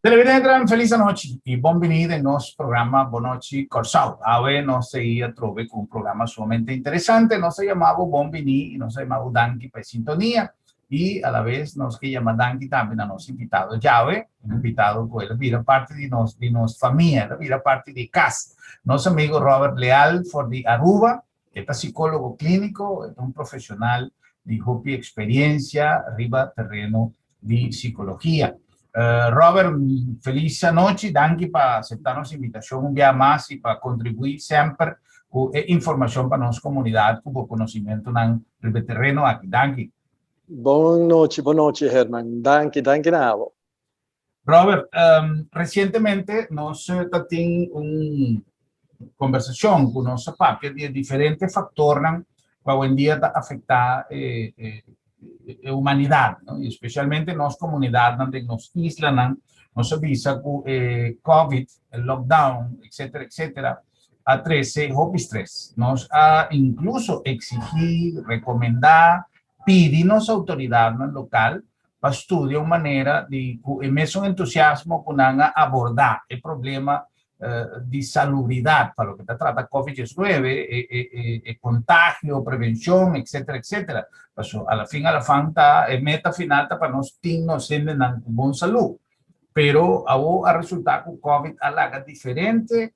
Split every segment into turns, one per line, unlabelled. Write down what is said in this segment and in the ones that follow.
Televidente, felis anochi i bon biní den nos programa Bon Nochi Kòrsou. Awe nos ta i atrobe ku un programa sumamente interesante. Nos ta yama bo bon biní i nos ta yama bo danki pa e sintonia. I alabes nos ke yama danki tambe na nos invitado djawe, un invitado ku el a bira parti di nos famia, el a bira parti di kas. Nos amigo Robert Leal for di Aruba, e ta sikólogo klíniko, e ta un profeshonal di hopi eksperensia riba tereno di sikologia. Robert, felis anochi, danki pa aseptá nos invitashon un bia mas i pa kontribuí semper ku e informashon pa nos komunidat ku bo konosementunan riba e tereno aki. Danki.
Bon nochi, bon nochi, Herman. Danki, danki na abo.
Robert, resientemente nos tatin un kombersashon ku nos a papia di e diferente faktornan ku awendia ta afektá e humanidat, no? I espesialmente nos komunidatnan den nos islanan. Nos a bisa ku e COVID, e lockdown, etcetera, etcetera, a trese hopi stres. Nos a inkluso eksigí, rekomendá, pidi nos outoridatnan lokal pa studia un manera di ku e mesun entusiasmo ku nan a abordá e problema di salubridat pa loke ta trata COVID-19, e kontagio, prevenshon, etcetera, etcetera. Paso a la fin a la fan ta e meta final ta pa nos tin nos hendenan ku bon salú. Pero awo a resultá ku COVID a laga diferente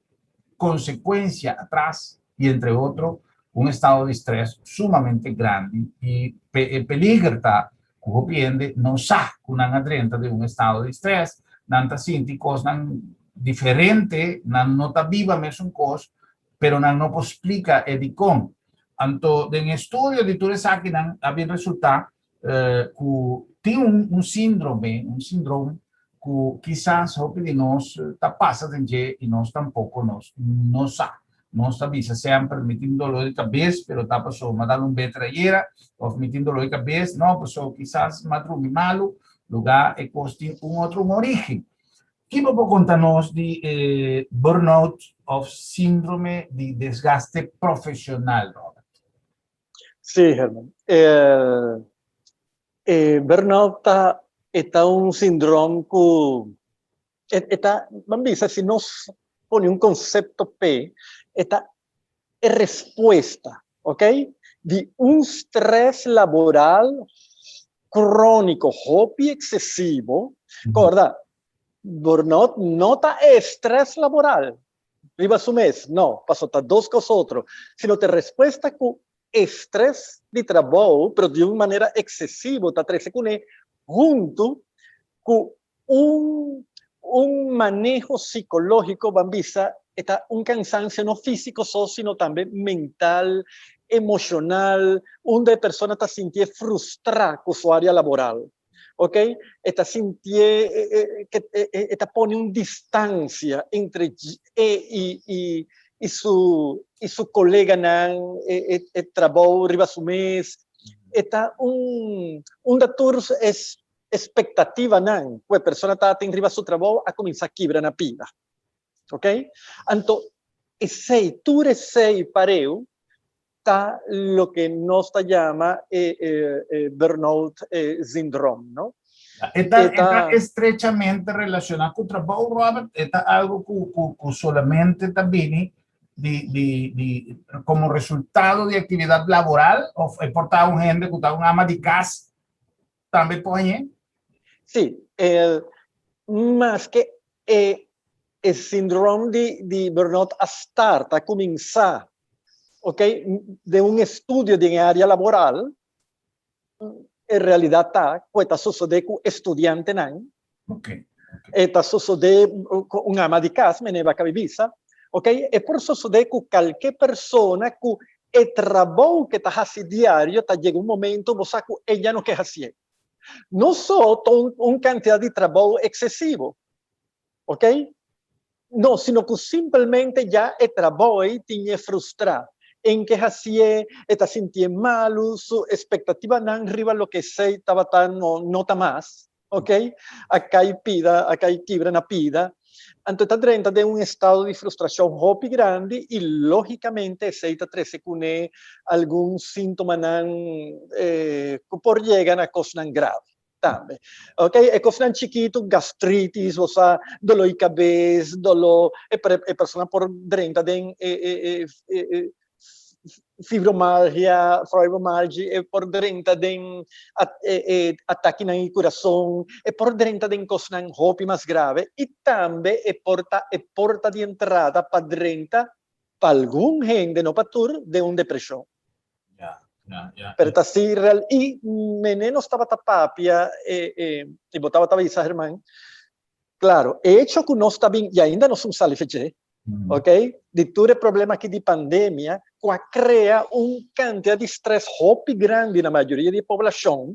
konsekuensia atras i entre otro un estado di strès sumamente grandi i e peliger ta ku hopi hende no sa ku nan a drenta den un estado di strès, nan ta sinti kosnan diferente, nan no ta biba mesun kos, pero nan no por splika e dikon. Anto den estudio di tur esakinan a bin resultá ku tin un síndrome, un síndrome ku kisas hopi di nos ta pasa den dje i nos tampoko nos no sa. Nos ta bisa semper, "Mi tin doló di kabes, pero ta pasó m'a dal un beter ayera," òf "Mi tin doló di kabes, no, pasó kisas m'a drumi malu," lugá e kos tin un otro un orígen. Kiko bo por konta nos di e burnout òf síndrome di desgaste profeshonal, Robert?
Sí, Herman. E burnout ta un síndrome ku e ta, ban bisa, si nos pone un konsepto p'e, e ta e respuesta, ok, di un strès laboral króniko hopi eksesivo. Kòrda, burnout no ta e strès laboral riba su mes, no, paso ta dos kos otro, sino ta e respuesta ku e strès di trabou, pero di un manera eksesivo, ta trese kuné huntu ku un maneho sikológiko, ban bisa, e ta un kansansio no físiko so, sino tambe mental, emoshonal, unda e persona ta sintié frustrá ku su área laboral, ok? E ta sintié ke e ta pone un distansia entre e i su koleganan, e trabou riba su mes, e ta un unda tur es expectativanan ku e persona tabatin riba su trabou a kuminsá kibra na pida. Ok? Anto, esei, tur esei pareu ta loke nos ta yama e burnout syndroom, no?
E ta estrechamente relashoná ku trabou, Robert? E ta algu ku solamente ta bini di komo resultado di aktividat laboral òf e por ta un hende ku ta un ama di kas tambe por hañ'é?
Sí, maske e síndrome di burnout a start, a kuminsá, ok, den un estudio den área laboral, en realidat ta ku e ta sosodé ku estudiantenan, e ta sosodé ku un ama di kas, manera bo a kaba di bisa, ok, e por sosodé ku kalke persona ku e trabou ku e ta hasi diario ta yega un momento bo sa ku e ya no ke hasié. No so ta un kantidat di trabou eksesivo, ok, no, sino ku simpelmente ya e trabou ei tin e frustrá, en ke hasié, e ta sintié malu, su espektativanan riba loke esei tabata no ta mas, ok, a kai pida, a kai kibra na pida. Anto e ta drenta den un estado di frustrashon hopi grandi i lógikamente esei ta trese kuné algun síntomanan ku por yega na kosnan grave. Tambe. Ok, e kosnan chikitu, gastritis, bo sa, doló di kabes, doló, e e persona por drenta den e e e e fibromalgia, fibromalgia, e por drenta den e e atakenan di kurason, e por drenta den kosnan hopi mas grave i tambe e por ta e porta di entrada pa drenta pa algun hende, no pa tur, den un depreshon. Pero ta si real i mene nos tabata papia e e i bo tabata bisa, Herman, claro, e hecho ku nos ta bin i ainda nos un sali feche, ok, di tur e problema aki di pandemia ku a krea un kantidat di stress hopi grandi na mayoria di e poblashon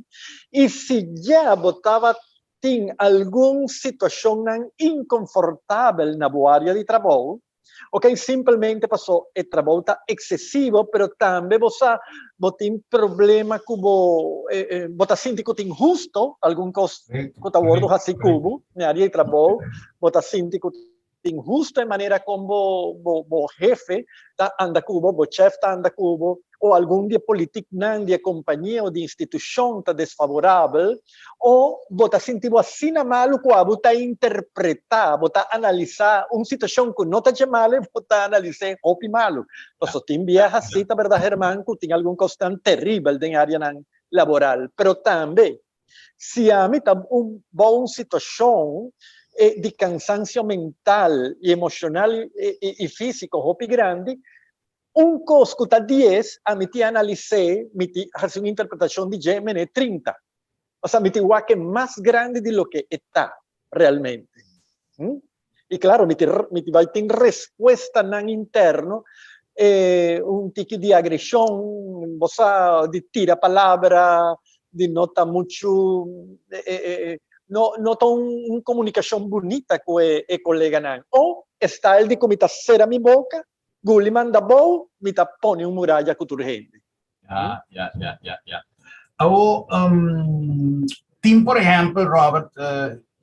i si ya bo tabatin algun situashonnan inkonfortabel na bo area di trabou, Ok, simpelmente paso e trabou ta excesivo, pero tambe bo sa bo tin problema ku bo bo ta sinti ku ta inhusto algun kos ku ta wordo hasi ku bo na área di trabou, bo ta sinti ku ta inhusto e manera kon bo bo bo hefe ta anda ku bo, bo chef ta anda ku bo, o algun di e politiknan di e kompania o di institushon ta desfavorabel, O bo ta sinti bo asina malu ku abo ta interpretá, bo ta analisá un situashon ku no ta dje malu i bo ta analis'é hopi malu. Pasobra tin biaha sí ta bèrdat Herman ku tin algun kosnan teribel den áreanan laboral. Pero tambe si ami ta un bou un situashon di kansansio mental i emoshonal i físiko hopi grandi, Un kos ku ta dies, ami tin analis'é, mi tin hasi un interpretashon di dje mene 30. Osea, mi tin wak e mas grandi di loke e ta realmente. I klaro, mi tin mi tin bai tin respuestanan interno, un tiki di agreshon, bo sa, di tira palabra, di no ta muchu, no no ta un komunikashon bunita ku e koleganan. O e style di ku mi ta sera mi boka, Guli manda bou, mi ta pone un muraya ku tur hende.
Ja, ja, ja, ja, ja. Awo, um, tin por ehempel, Robert,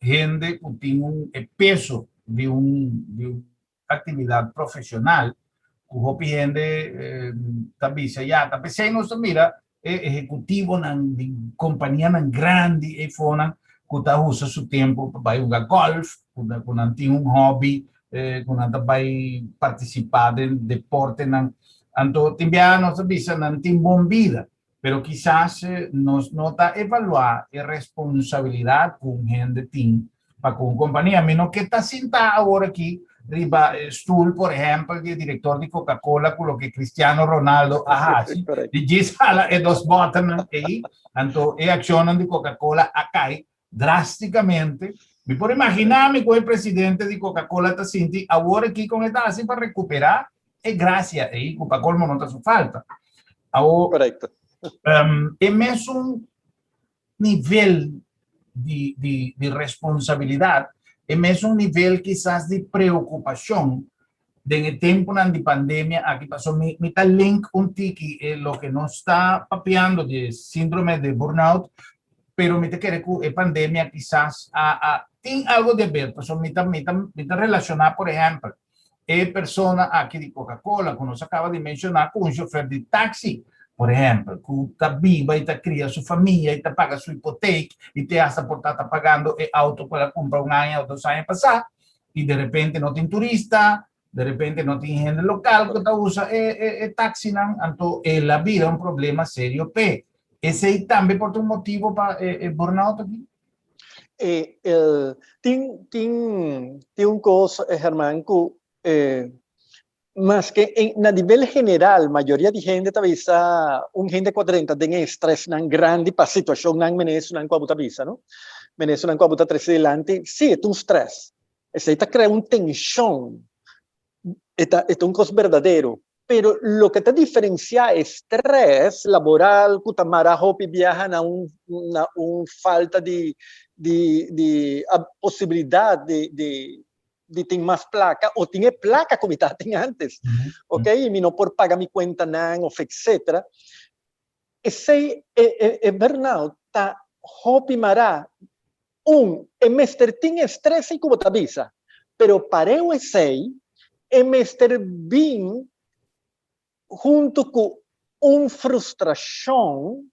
hende ku tin un e peso di un di un aktividat profeshonal ku hopi hende ta bisa ya, ta p'esei nos ta mira e ehekutivonan di kompanianan grandi eifonan ku ta usa su tempu pa bai hunga gòlf, ku nan tin un hòbi, ku nan ta bai partisipá den deportenan. Anto tin biaha nos ta bisa nan tin bon bida, pero kisas nos no ta evaluá e responsabilidat ku un hende tin pa ku un kompania. Mi no ke ta sintá awor aki riba e stul, por ehèmpel, di e direktor di Coca-Cola ku loke Cristiano Ronaldo a hasi, di djis hala e dos bòternan ei, anto e akshonnan di Coca-Cola a kai drástikamente. Mi por imaginá mi ku e presidente di Coca-Cola ta sinti awor aki kon e ta hasi pa rekuperá e grasia ei ku pa kolmo no ta su falta. Awor, e mesun nivel di, di, di responsabilidad, e mesun nivel kisas di preocupacion den e temponan di pandemia aki, paso mi, mi ta link un tiki e loke nos ta papiando di síndrome de burnout, pero mi ta kere ku e pandemia kisas a, a tin algo di haber, paso mi ta, mi ta, mi ta relaciona, por ehempel, e persona aki di Coca-Cola ku nos a kaba di menshoná ku un shofer di taxi, por ehèmpel, ku ta biba i ta kria su famia i ta paga su hipotek i te hasta por ta ta pagando e auto ku el a kumpra un aña o dos aña pasá i de repente no tin turista, de repente no tin hende lokal ku ta usa e e e taxinan, anto el a bira un problema serio p'e. Esei tambe por ta un motibo pa e e burnout aki?
E el tin tin tin un kos Herman ku maske en na nivel general mayoria di hende ta bisa un hende ku a drenta den e stressnan grandi pa situashonnan menesunan ku abo ta bisa no menesunan ku abo ta trese dilanti si e ta un stress esei ta krea un tenshon e ta e ta un kos berdadero Pero loke ta diferenciá e stress laboral cu ta mara hopi biaha na un na un falta di di di posibilidad di di di tin mas placa o tin e placa cu mi ta tin antes, ok, y mi no por paga mi cuentanan of etcetera. Esey e e e burnout ta hopi mara Un, e mester tin e stress ei ku bo ta bisa, pero pareu esei e mester bin huntu ku un frustrashon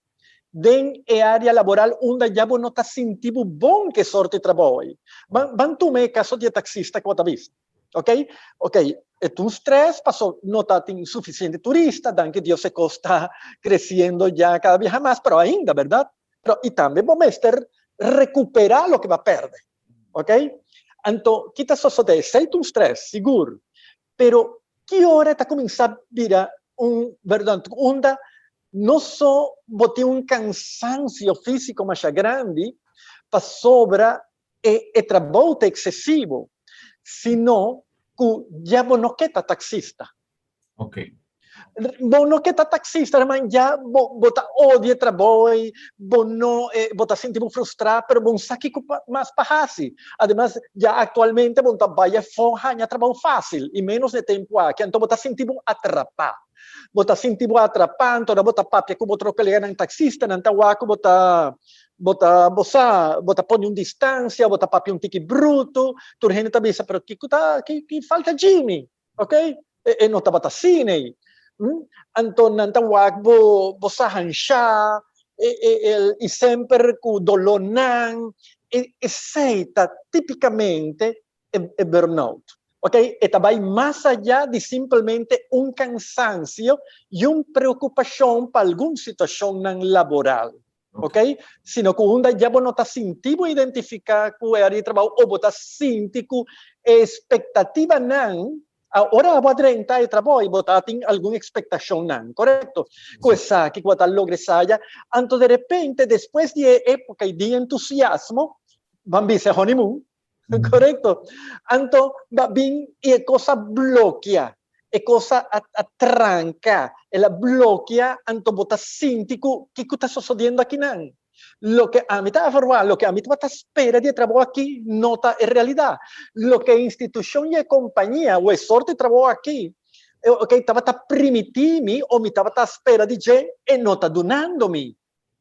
Den e área laboral unda ya bo no ta sinti bo bon ku e sorto di trabou ei. Ban ban tuma e kaso di e taksista ku bo ta bisa. Ok? Ok, e ta un stress paso no ta tin sufisiente turista, danki Dios e kos ta kresiendo ya kada biaha mas, pero ainda, bèrdat? Pero i tambe bo mester rekuperá loke bo a pèrdè. Ok? Anto, ki ta sosodé? Esei ta un stress, sigur. Pero ki ora e ta kuminsá bira un burnout? Unda no so bo tin un kansansio físiko masha grandi pasobra e e trabou ta eksesivo, sino ku ya bo no ke ta taksista.
Ok.
Bo no ke ta taksista, herman, ya bo bo ta odia e trabou ei, bo no bo ta sinti bo frustrá, pero bo no sa kiko pa mas pa hasi. Ademas, ya aktualmente bo no ta bai afó haña trabou fásil, i ménos na e tempu aki, anto bo ta sinti bo atrapá. Bo ta sinti bo atrapá, anto ora bo ta papia ku bo otro koleganan taksista, nan ta wak ku bo ta bo ta bo sa bo ta pone un distansia, bo ta papia un tiki brutu, tur hende ta bisa, pero kiko ta ki ki falta Jimmy? Ok, e no tabata asina ei. Anto nan ta wak bo bo sa hanshá e e i semper ku dolónan. E esei ta típikamente e e burnout. Ok, e ta bai mas ayá di simpelmente un kansansio i un preokupashon pa algun situashonnan laboral. Ok, sino ku unda ya bo no ta sinti bo identifiká ku e área di trabou o bo ta sinti ku e espektativanan, ora bo a drenta e trabou i bo ta tin algun ekspektashonnan, korekto? Ku esaki ku bo ta logra esaya, anto derepente despues di e époka i di entusiasmo, ban bisa e honeymoon, Korekto. Anto ba bin i e kos a blokia, e kos a a tranka, el a blokia, anto bo ta sinti ku kiko ta sosodiendo akinan. Loke ami ta averiguá, loke ami tabata spera di e trabou aki no ta e realidat. Loke e institushon i e kompania o e sorto di trabou aki oke tabata primití mi o mi tabata spera di dje e no ta dunando mi.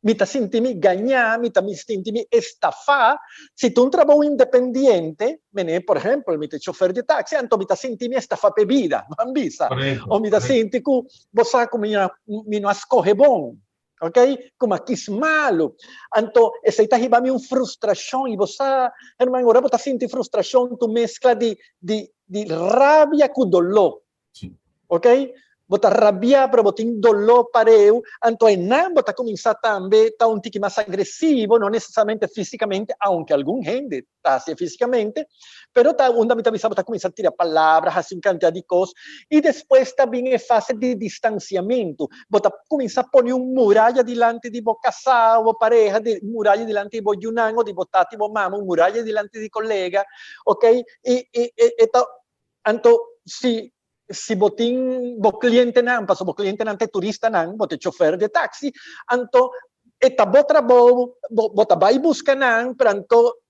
Mi ta sinti mi gañá, mi ta sinti mi estafá. Si ta un trabou independiente, mene, por ehempel, mi ta chofer di taxi, anto mi ta sinti mi estafá p'e bida, ban bisa. O mi ta sinti ku bo sa ku mi mi no a skohe bon, ok, ku mi a kis malu. Anto esei ta hiba mi un frustrashon i bo sa, herman, ora bo ta sinti frustrashon tu meskla di di di rabia ku doló. Ok? Bo ta rabiá pero bo tin doló pareu, anto einan bo ta kuminsá tambe ta un tiki mas agresivo, no nesesariamente físikamente, aunke algun hende ta hasié físikamente, pero ta unda mi ta bisa bo ta kuminsá tira palabra, hasi un kantidat di kos, i despues ta bin e fase di distansiamentu, bo ta kuminsá pone un muraya dilanti di bo kasá o bo pareha, di muraya dilanti di bo yunan o di bo tata i bo mama, un muraya dilanti di kolega, ok, i i e ta Anto si si bo tin bo clientenan, pasobra bo clientenan ta e turistanan, bo ta e chofer di e taxi, anto e ta bo trabou, bo bo ta bai busca nan, pero anto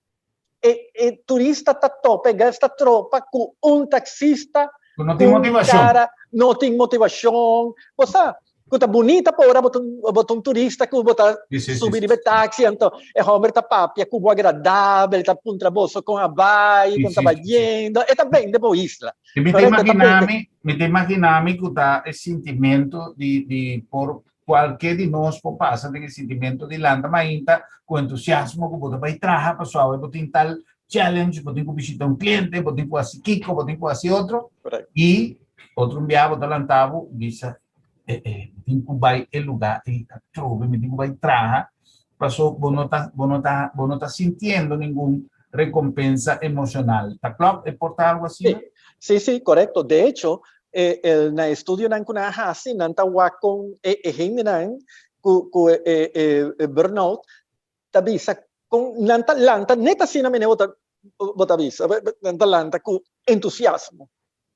e e turista ta topa, e guest ta tropa cu un taxista
Cu no tin
cu un
motivacion.
cara no tin motivacion. Bo sa, ku ta bunita pa ora bo ta bo ta un turista ku bo ta subi riba e taxi anto e homber ta papia ku bo agradabel ta puntra boso kon a bai kon ta bayendo e ta bende bo isla.
Mi ta imagina mi mi ta imagina mi ku ta e sintimento di di por kualke di nos por pasa den e sintimento di lanta mainta ku entusiasmo ku bo ta bai traha pasobra awe bo tin tal challenge, bo tin ku bishita un kliente, bo tin ku hasi kiko, bo tin ku hasi otro i otro un bia bo ta lanta bo bisa eh, eh, mi tin ku bai e lugá ei atrobe, mi tin ku bai traha, paso bo no ta, bo no ta, bo no ta sintiendo ningun recompensa emocional. Ta klopt? E por ta algo asina?
Sí, sí, sí, korekto. De hecho, e, e, na estudionan ku nan a hasi, nan ta wak kon e, e hendenan ku, ku e, e, e, e burnout ta bisa kon nan ta lanta net asina mene bo ta bo ta bisa nan ta lanta ku entusiasmo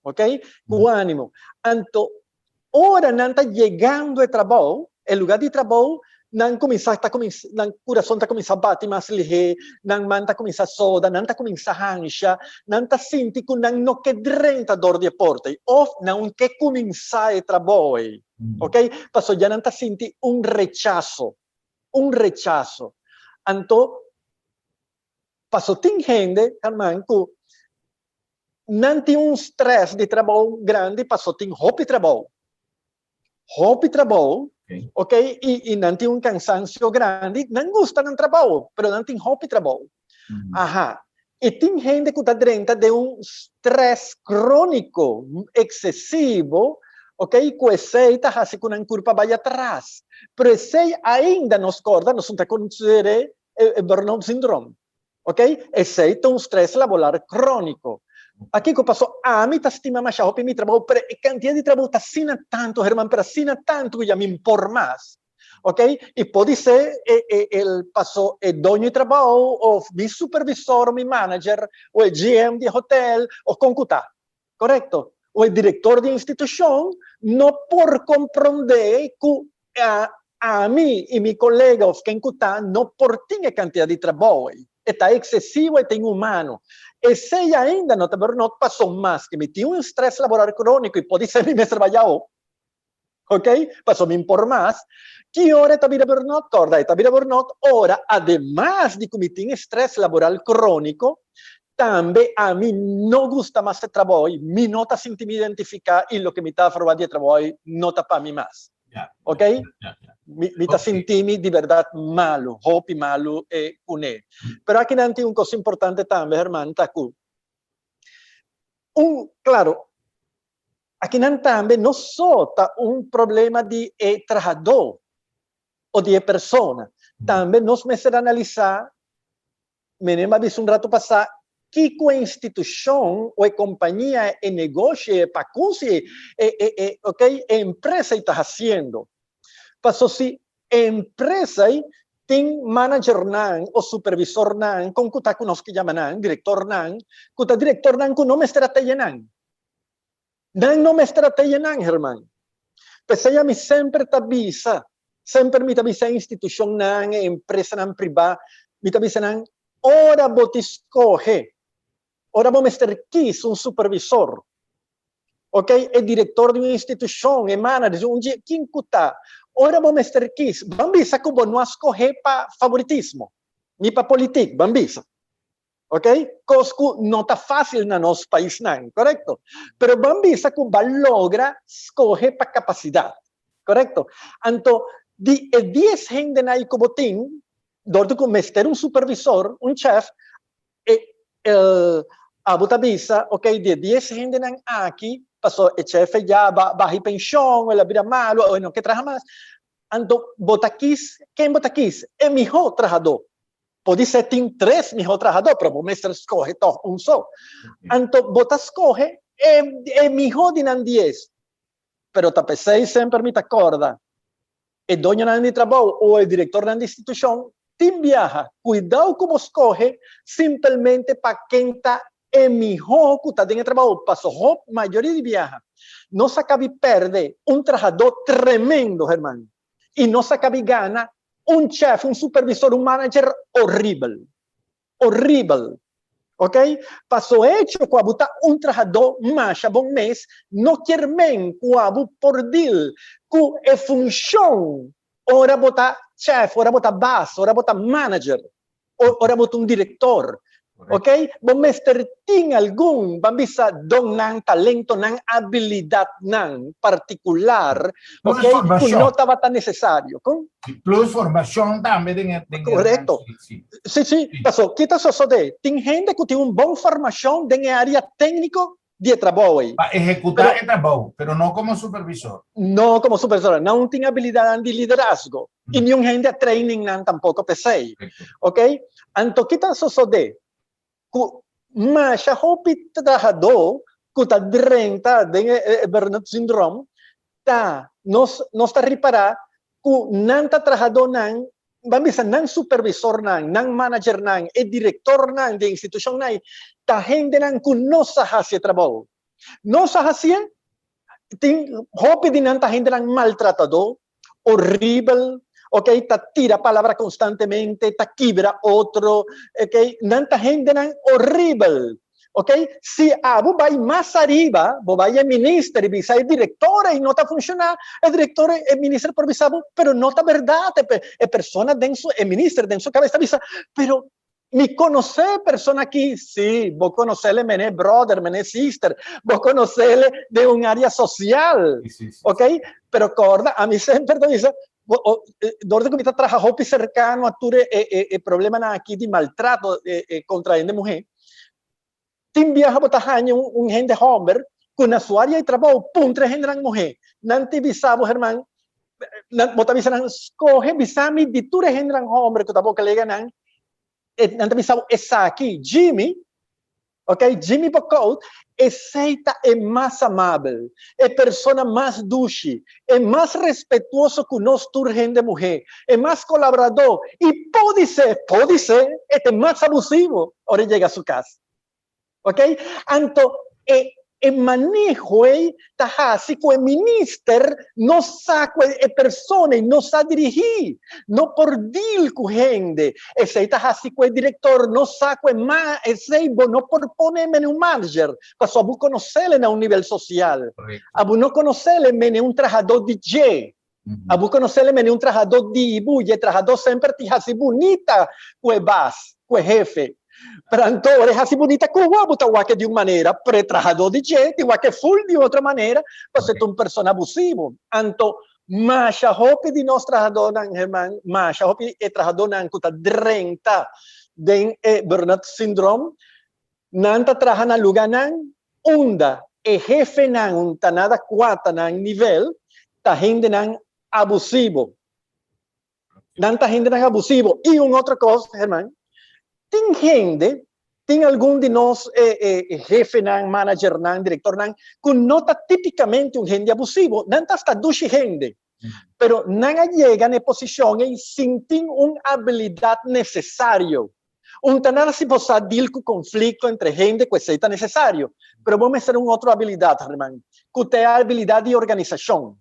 ok ku animo anto ora nan ta yegando e trabou e lugar di trabou nan kuminsá ta kuminsá nan kurason ta kuminsá bati mas lihé nan man ta kuminsá soda nan ta kuminsá hansha nan ta sinti ku nan no ke drenta dor di e porta ei òf nan un ke kuminsá e trabou ei ok pasobra ya nan ta sinti un rechaso un rechaso. Anto, paso tin hende, herman, ku nan tin un stress di trabou grandi paso tin hopi trabou. Hopi trabou. Ok? I nan tin un kansansio grandi, nan gusta nan trabou, pero nan tin hopi trabou. Aha. I tin hende ku ta drenta den un strès króniko eksesivo, ok, ku esei ta hasi ku nan kurpa bai atras. Pero esei ainda nos kòrda, nos no ta konsider'é e burnout syndroom. Ok, esei ta un strès laboral króniko. Pakiko? Paso ami ta stima masha hopi mi trabou, pero e kantidat di trabou ta asina tantu, herman, pero asina tantu ku ya mi por mas. Ok, i podisé e e el paso e doño di trabou òf mi supervisor, mi manager o e GM di e hotel o kon ku ta. Korekto. O e direktor di institushon no por komprondé ku ami i mi kolega òf ken ku ta no por tin e kantidat di trabou ei. E ta eksesivo, e ta inhumano. Esei ainda no ta burnout paso maske mi tin un strès laboral króniko i podisé mi mester bai awo. Ok, paso mi por mas. Ki ora e ta bira burnout? Kòrda, e ta bira burnout ora ademas di ku mi tin e strès laboral króniko, tambe ami no gusta mas e trabou i mi no ta sinti mi identifiká i loke mi ta averwá di e trabou ei no ta pa mi mas. Ok? Mi ta sinti mi di bèrdat malu, hopi malu kuné. Pero akinan tin un kos importante tambe, Herman, ta ku un, klaro, Akinan tambe no so ta un problema di e trahadó o di e persona, tambe nos mester analisá, mene a bisa un ratu pasá, kiko e institushon o e kompania, e negoshi, e pakusi, e e e ok, e empresa ei ta hasiendo. Paso si e empresa ei tin managernan o supervisornan, kon ku ta ku nos ke yama nan, direktornan, ku ta direktornan ku no mester a teye nan. Nan no mester a teye nan, herman. P'esei ami semper ta bisa, semper mi ta bisa e institushonnan, e empresanan pribá, mi ta bisa nan, ora bo ti skohe, ora bo mester kis un supervisor, ok, e direktor di un institushon, e manager, un dje, kin ku ta, ora bo mester kis, ban bisa ku bo no a skohe pa favoritismo, ni pa politik, ban bisa. Ok, kos ku no ta fásil na nos paisnan, korekto. Pero ban bisa ku ba logra skohe pa kapasidat, korekto. Anto, di e dies hendenan ei ku bo tin, dor di ku mester un supervisor, un chèf, e el abo ta bisa, ok, di e dies hendenan aki, paso e chèf e ya ba baha e penshon, o el a bira malu, o e no ke traha mas, anto bo ta kis, ken bo ta kis? E mihó trahadó. Podisé tin tres mihó trahadó, pero bo mester skohe tòg un so. Anto bo ta skohe e e mihó di nan dies. Pero ta p'esei semper mi ta kòrda, e doñonan di trabou o e direktornan di institushon tin biaha, kuidou ku bo skohe simpelmente pa ken ta e mihó ku ta den e trabou, paso hop mayoria di biaha nos a kabi pèrdè un trahadó tremendo, herman, i nos a kabi gana un chef, un supervisor, un manager horibel. Horibel. Ok? Paso hecho cu abo ta un trahador masha bon mes, no kier men cu abo por deal cu e funcion ora bo ta chef, ora bo ta baas, ora bo ta manager. Ora bo ta un director, ok? Bo mester tin algun, ban bisa, donnan, talentonan, abilidadnan particular, ok? Cu no tabata necesario. Con?
Plus formacion tambe den e, den e
Correcto. Sí, sí. Sí, paso, ki ta sosode? Tin hende cu tin un bon formacion den e area tecnico di e trabou ei.
Pa ehecuta e trabou, pero no como supervisor.
No como supervisor. Nan tin habilidadnan di liderazgo. I niun hende a training nan tampoco p'esei. Ok? Anto ki ta sosode? Cu masha hopi trahadó cu ta drenta den e burnout syndrome ta nos nos ta ripara cu nan ta trahadónan, ban bisa nan supervisornan, nan managernan, e directornan di e institucionnan ei ta hendenan cu no sa haci e trabou. No sa hacié, tin hopi di nan ta hendenan maltratadó, horibel, ok, ta tira palabra constantemente, ta kibra otro, ok, nan ta hendenan horibel. Ok, si abo bai mas ariba, bo bai e minister i bisa e director ei no ta funciona, e director, e minister por bisa bo, pero no ta berdad, e persona den su, e minister den su cabeza ta bisa, pero. Mi konosé persona aki? Sí, bo konosele mene brother, mene sister, bo konosele den un área sosial.
Sí, sí, sí.
Ok? Pero korda, ami semper ta bisa, dor di ku mi ta traha hopi serkano a tur e problemanan aki di maltrato kontra hende muhé, tin biaha bo ta haña un hende hòmber ku na su área di trabou puntra e hendenan muhé. Nan tin bisa bo, herman, nan, bo ta bisa nan, skohe, bisa mi di tur e hendenan hòmber ku ta bo koleganan, e, nan ta bisa bo esaki, Jimmy, ok, Jimmy Bokout, esei ta e mas amabel, e persona mas dushi, e mas respetuoso ku nos tur hende muhé, e mas kolaboradó i podisé, podisé, e ta e mas abusivo ora e yega su kas. Ok? Anto e e maneho ei ta hasi ku e minister no sa ku e persona ei no sa dirigí, no por deal ku hende. Esei ta hasi ku e direktor no sa ku e ma esei bo no por pone mene un manager pasobra bo konosele na un nivel sosial. Abo no konosele mene un trahadó di dje. Abo konosele mene un trahadó di bo i e trahadó semper tin hasi bunita ku e bas, ku e hefe. Pero anto ora e hasi bunita ku bo, abo ta wak di un manera, pero e trahadó di dje tin wak ful di otro manera pasobra e ta un persona abusivo. Anto masha hopi di nos trahadónan, herman, masha hopi e trahadónan ku ta drenta den e burnout syndrome, nan ta traha na lugánan unda e hefenan un ta nada kuata nan nivel ta hendenan abusivo. Nan ta hendenan abusivo. I un otro kos, herman, tin hende, tin algun di nos e hefenan, managernan, direktornan ku no ta tipikamente un hende abusivo. Nan ta hasta dushi hende. Pero nan a yega na e posishon ei sin tin un abilidat nesesario. Un ta nada si bo sa deal ku konflikto entre hende ku esei ta nesesario, pero bo mester un otro abilidat, herman, ku ta e abilidat di organisashon.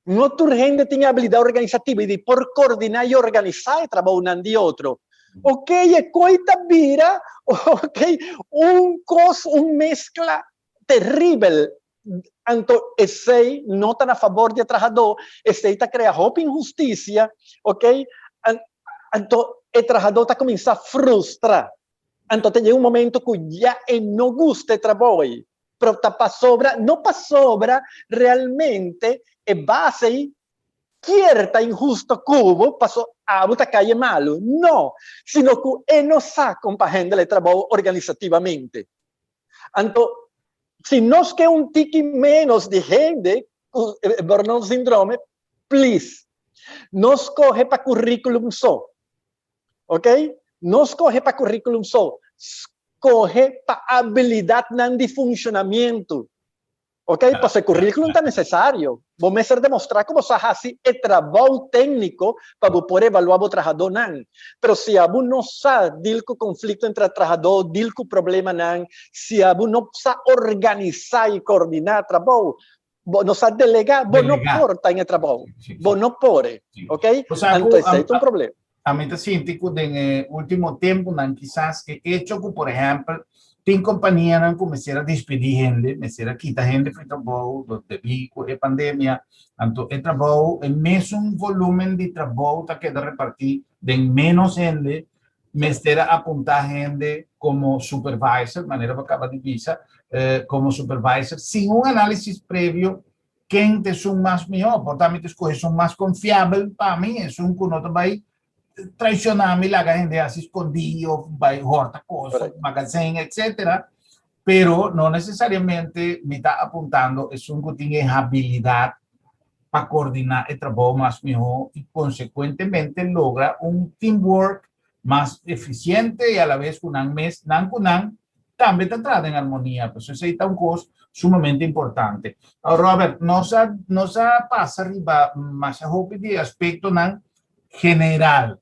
No tur hende tin e abilidat organisativo i di por koordiná i organisá e trabounan di otro. Oke, e koi ta bira, oke, un kos, un meskla teribel. Anto esei no ta na fabor di e trahadó, esei ta krea hopi inhustisia, ok? Anto e trahadó ta kuminsá frustra. Anto ta yega un momento ku ya e no gusta e trabou ei, pero ta pasobra, no pasobra realmente e base ei kier ta inhusto ku bo paso abo ta kai e malu, no, sino ku e no sa kon pa handle e trabou organisativamente. Anto, si nos ke un tiki ménos di hende ku burnout syndrome, please, no skohe pa curriculum so. Ok? No skohe pa curriculum so. Skohe pa abilidatnan di funshonamentu. Ok, pasobra e curriculum ta necesario. Bo mester demostra cu bo sa haci e trabou tecnico pa bo por evalua bo trahadónan. Pero si abo no sa deal cu conflicto entre trahadó, deal cu problemanan, si abo no sa organisa y coordina trabou, bo no sa delega, bo no por ta en e trabou. Bo no por, ok? Anto esey ta un problema.
Ami ta sinti ku den e último tempunan kisas e echo ku por ehèmpel tin kompanianan ku mester a despedí hende, mester a kita hende for e trabou debí ku e pandemia, anto e trabou, e mesun volúmen di trabou ta keda repartí den ménos hende, mester a apuntá hende komo supervisor, manera bo a kaba di bisa, komo supervisor sin un análisis previo. Ken ta esun mas mihó? Por ta mi ta skohe esun mas konfiabel pa mi, esun ku no ta bai traishoná mi, laga hende hasi skondí òf bai hòrta kos òf magazen, etsetera. Pero no nesesariamente mi ta apuntando esun ku tin e habilidat pa koordiná e trabou mas mihó i konsekuentemente logra un teamwork mas efisiente i alabes ku nan mes, nan ku nan, tambe ta traha den armonia. Pasobra esei ta un kos sumamente importante. Awor Robert, nos a nos a pasa riba masha hopi di e aspektonan general.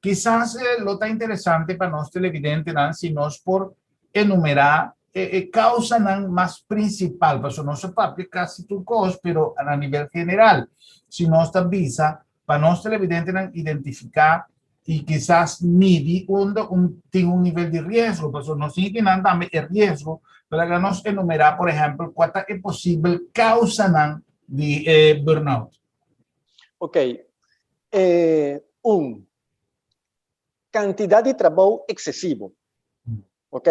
Kisas lo ta interesante pa nos televidentenan si nos por enumerá e e kausanan mas prinsipal, pasobra nos a papia kasi tur kos, pero na nivel general. Si nos ta bisa pa nos televidentenan identifiká i kisas midi unda un tin un nivel di riesgo, pasobra nos tin kinan tambe e riesgo, pero laga nos enumerá, por ehèmpel, kua ta e posibel kausanan di e burnout.
Ok, un, Kantidat di trabou eksesivo. Ok?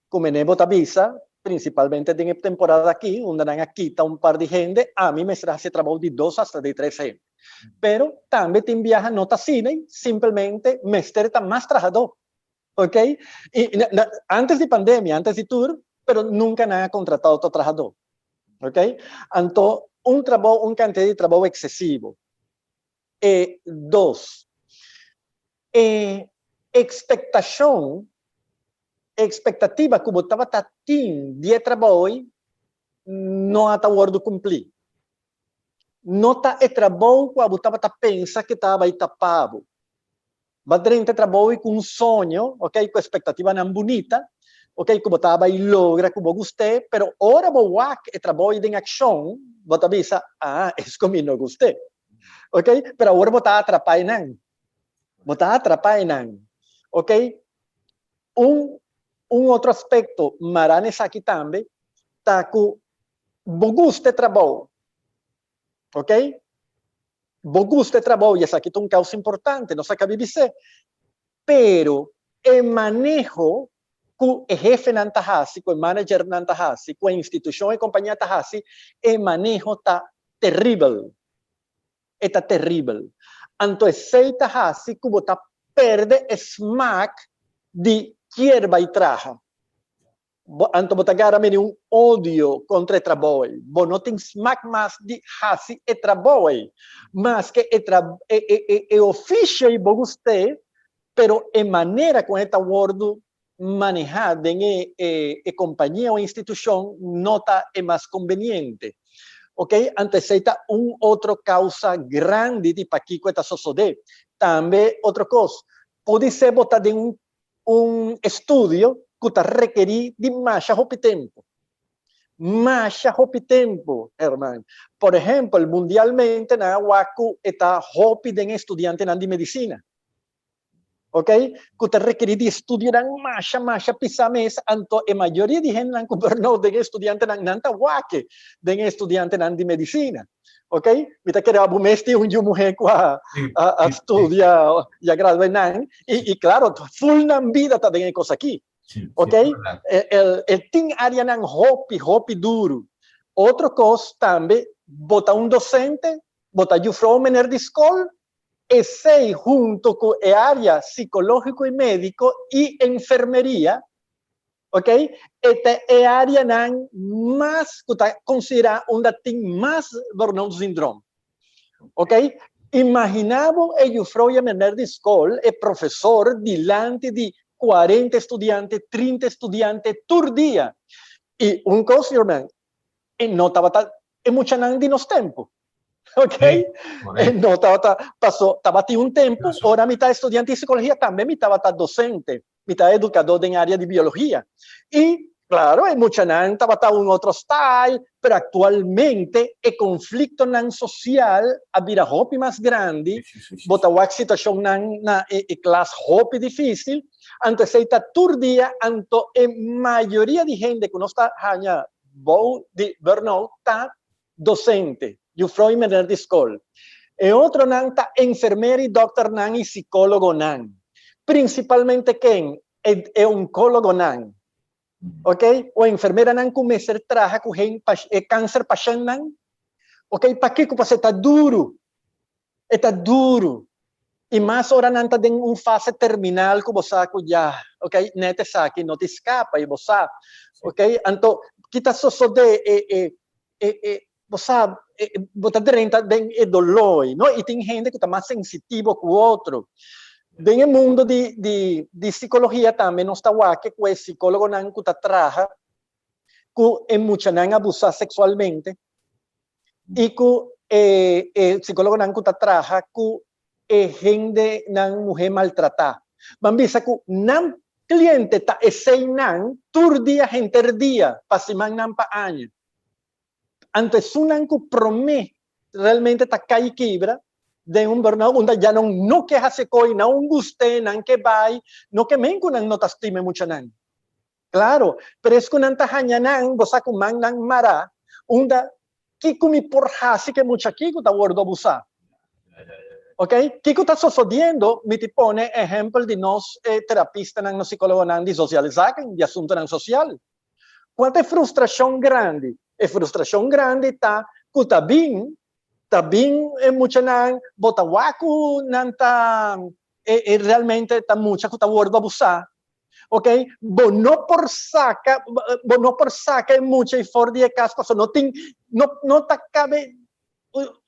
Ku mene bo ta bisa, prinsipalmente den e temporada aki, unda nan a kita un par di hende, ami mester hasi e trabou di dos hasta di tres hende. Pero tambe tin biaha no ta asina, simpelmente mester ta mas trahadó. Ok? I antes di pandemia, antes di tur, pero nunka nan a kontratá otro trahadó. Ok? Anto un trabou, un kantidat di trabou eksesivo. E dos, e ekspektashon, e ekspektativa ku bo tabata tin di e trabou ei no a ta wòrdu kumplí. No ta e trabou ku abo tabata pensa ke ta bai ta pa bo. Bo a drenta e trabou ei ku un soño, ok, ku espektativanan bunita, ok, ku bo ta bai logra, ku bo gust'é, pero ora bo wak e trabou ei den akshon, bo ta bisa, ah, es ku mi no gust'é. Ok, pero awor bo ta atrapá einan. Bo ta atrapá einan. Ok, un un otro aspekto mará na esaki tambe ta ku bo gusta e trabou, ok? Bo gusta e trabou i esaki ta un kousa importante, nos a kabi bis'é. Pero e maneho ku e hefenan ta hasi, ku e managernan ta hasi, ku e institushon, e kompania ta hasi, e maneho ta teribel. E ta teribel. Anto esei ta hasi ku bo ta pèrdè e smak di kier bai traha. Bo anto bo ta gara meni un odio kontra e trabou ei. Bo no tin smak mas di hasi e trabou ei. Maske e tra e e e e ofisio ei bo gust'é, pero e manera kon e ta wòrdu manehá den e e e kompania o institushon no ta e mas kombeniente. Oke, anto esei ta un otro kousa grandi di pakiko e ta sosodé. Tambe otro kos, podisé bo ta den un un estudio ku ta rekerí di masha hopi tempu. Masha hopi tempu, herman. Por ehèmpel, mundialmente nan a wak ku e ta hopi den e estudiantenan di medisina. Ok? Ku ta rekerí di estudionan masha, masha pisá mes. Anto e mayoria di hendenan ku burnout den e estudiantenan, nan ta wak den e estudiantenan di medisina. Ok, mi ta kere abo mes tin un yu muhé ku a a studia i a gradua einan i i klaro ful nan bida ta den e kos aki. Ok, el el tin áreanan hopi hopi duru. Otro kos tambe bo ta un dosente, bo ta yufrou mener di skol, esei hunto ku e área sikológiko i médiko i enfermeria. Ok, e ta e áreanan mas ku ta konsiderá unda tin mas burnout syndroom. Ok, imaginá bo e yufrou i e meneer di skol, e profesor dilanti di 40 studiante, 30 studiante tur dia. I un kos, Yorman, e no tabata e muchanan di nos tempu. Ok? E no tabata, paso tabatin un tempu ora mi ta estudiante di psikologia tambe mi tabata dosente, mi ta edukadó den área di biologia. I klaro e muchanan tabata un otro style, pero aktualmente e konfliktonan sosial a bira hopi mas grandi, bo ta wak situashonnan na e klas hopi difísil, anto esei ta tur dia, anto e mayoria di hende ku nos ta haña bou di burnout ta dosente, jufrou i meneer di skol. E otronan ta enfermer i dòkternan i sikólogonan. Prinsipalmente ken? E e onkólogonan. Ok? O enfermeranan ku mester traha ku hen e kanser pashèntnan. Ok? Pakiko? Pasobra ta duru. E ta duru. I mas ora nan ta den un fase terminal ku bo sa ku ya, ok, net esaki no ta skapa i bo sa, ok. Anto, ki ta sosodé? E, e, e, e, bo sa, e, bo ta drenta den e doló ei, no? I tin hende ku ta mas sensitivo ku otro. Den e mundo di, di, di sikologia tambe nos ta wak ku e sikólogonan ku ta traha ku e muchanan abusá seksualmente, i ku e e psikólogonan ku ta traha ku e hendenan muhé maltratá. Ban bisa ku nan kliente ta eseinan tur dia henter dia pa simannan pa aña. Anto esunnan ku promé realmente ta kai kibra den un burnout unda ya nan no ke hasi koi, nan un gust'é, nan ke bai, no ke men ku nan no ta stima e muchanan. Claro, pero es cu nan ta haña nan, bo sa cu man nan mara, unda kico mi por haci cu e mucha aki cu ta wordo abusa? Ok? Kiko ta sosodiendo? Mi ti pone ehempel di nos eh, terapistanan, nos psicólogonan di sociale zaken, di asuntonan social. Cual ta e frustracion grandi? E frustracion grandi ta cu ta bin, ta bin e muchanan, bo ta wak cu nan ta e, e realmente ta mucha cu ta wordo abusa. Ok? Bo no por saca, bo no por saca e mucha y for di e cas pasobra no tin, no, no ta cabe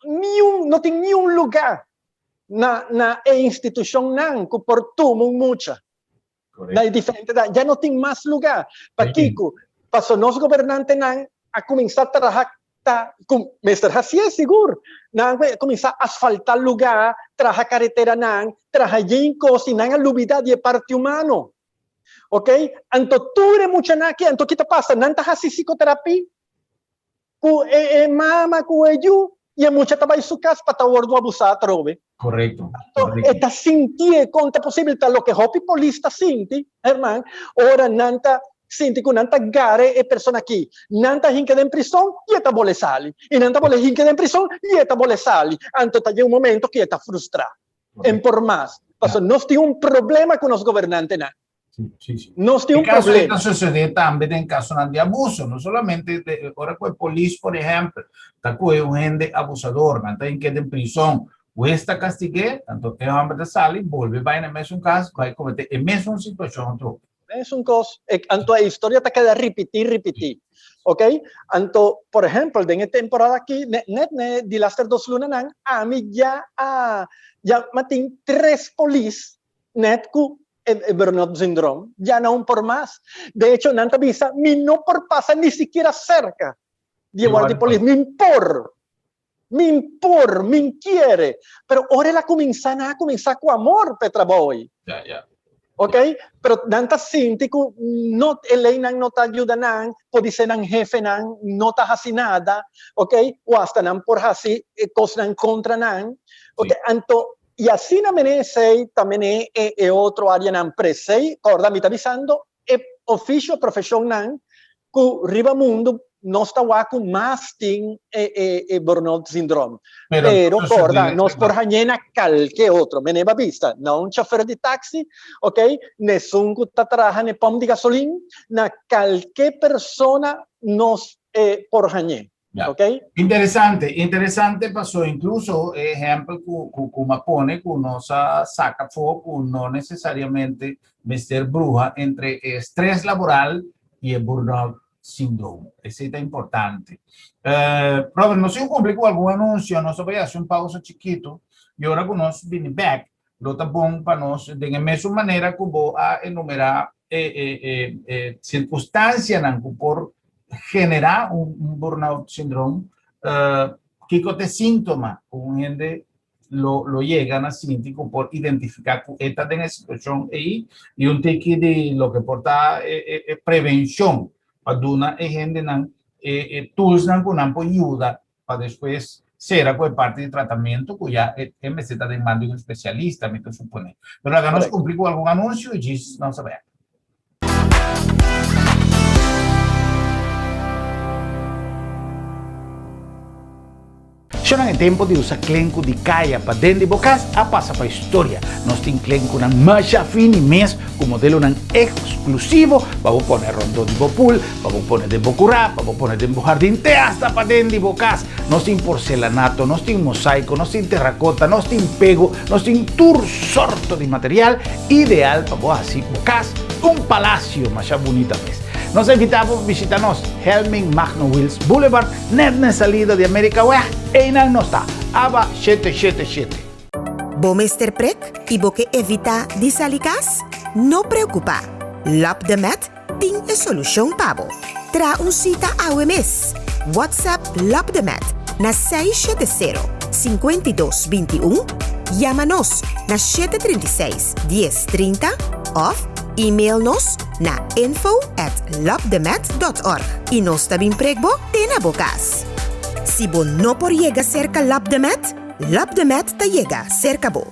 niun, no tin niun lugar na, na e institucionnan cu por tuma un mucha. Na e diferente edad. Ya no tin mas lugar. Pakico? Paso nos gobernantenan a cuminsa traha ta cu mester hacié sigur. Nan a cuminsa asfalta lugar, traha careteranan, traha yen cos y nan a lubida di e parti humano. Ok? Anto tur e muchanan aki, anto ki ta pasa? Nan ta haci psicoterapia Ku e e mama ku e yu i e mucha ta bai su kas pa ta wordu abusá atrobe.
Korekto.
Anto e ta sintié kon ta posibel ta loke hopi polis ta sinti, herman, ora nan ta sinti ku nan ta gara e persona aki, nan ta hinka den prison i e ta bole sali, i nan ta bole hinka den prison i e ta bole sali. Anto ta yega un momento ku e ta frustrá. En por mas, pasobra nos tin un problema ku nos gobernantenan.
Sí, sí, sí.
Nos tin
E
un
caso
problema.
ta sucede tambe den casonan di abuso, no solamente de, ora cu e polis, por ehempel, ta coge un hende abusador, nan ta hink'é den prison, hues ta castigu'é, anto e homber ta sali, bolbe bai na mesun cas, bai comete e mesun situacion otro.
Mesun cos. E, anto e historia ta keda ripiti, ripiti. Ok? Anto, por ehempel, den e temporada aki, net, net ne di laster dos lunanan, ami ya a, ya ma tin tres polis net cu e burnout syndroom, ya no por mas. De hecho, nan ta bisa, mi no por pasa ni sikiera cerca di e guardia di polis, mi por, mi por, mi kiere. Pero ora el a cuminsa, nan a cuminsa cu amor pa e trabou ei.
Ya, ya.
Ok? Pero nan ta sinti cu no, e leynan no ta yuda nan, podise nan hefenan no ta haci nada, ok? O hasta nan por haci cosnan contra nan. Ok? Anto, I asina mene esei ta mene e e otro áreanan presei, kòrda mi ta bisando e ofisio, profeshonnan ku riba mundu nos ta wak ku mas tin e e e burnout syndroom.
Pero
Pero kòrda
sucede
nos por hañ'é na kalke otro, mene bo a bisa, na un chofer di taxi, ok, n'esun ku ta traha n'e pòmp di gasolin, na kalke persona nos e por hañ'é.
Ya.
Ok?
Interesante, interesante pasó incluso e ehempel ku ku ku m'a pone ku nos a saca afó ku no necesariamente mester bruha entre e estrés laboral y e burnout syndrome. Esei ta importante. Eh, Robert, nos tin cumpli cu algun anuncio, nos ta bai haci un pausa chikito y ora cu nos bini bek lo ta bon pa nos den e mesun manera cu bo a enumera e e e e circunstancianan cu por generá un un burnout syndroom, kiko ta e síntoma ku un hende lo lo yega na sinti ku por identifiká ku e ta den e situashon ei i un tiki di loke por ta e e e prevenshon pa duna e hendenan e e toolsnan ku nan por yuda pa despues sera ku e parti di tratamentu ku ya e e mester ta den man di un spesialista mi ta suponé. Pero laga nos kumpli ku algun anunsio i djis nos a bek. Shonnan e tempo di usa klenku di kaya pa den di bo kas a pasa pa historia. Nos tin klenkunan masha fini mes ku modelonan eksklusivo pa bo pone rondó di bo pool, pa bo pone den bo kurá, pa bo pone den bo hardin te asta pa den di bo kas. Nos tin porcelanato, nos tin mosaiko, nos tin terrakota, nos tin pego, nos tin tur sorto di material ideal pa bo hasi bo kas un palasio masha bunita mes. Nos a invitá bo pa bishita nos Helming Magno Wiels Boulevard net na e salida di Amerikaweg, einan nos ta, aba 777.
Bo mester prek i bo ke evitá di sali kas? No preokupá! Lap de Met tin e solushon pa bo. Traha un sita awe mes! WhatsApp Lap de Met na 670 52 21, yama nos na 736 10 30 òf email nos na info at lapdemet dot org i nos ta bin prek bo te na bo kas. Si bo no por yega serka Lapdemet, Lapdemet ta yega serka bo.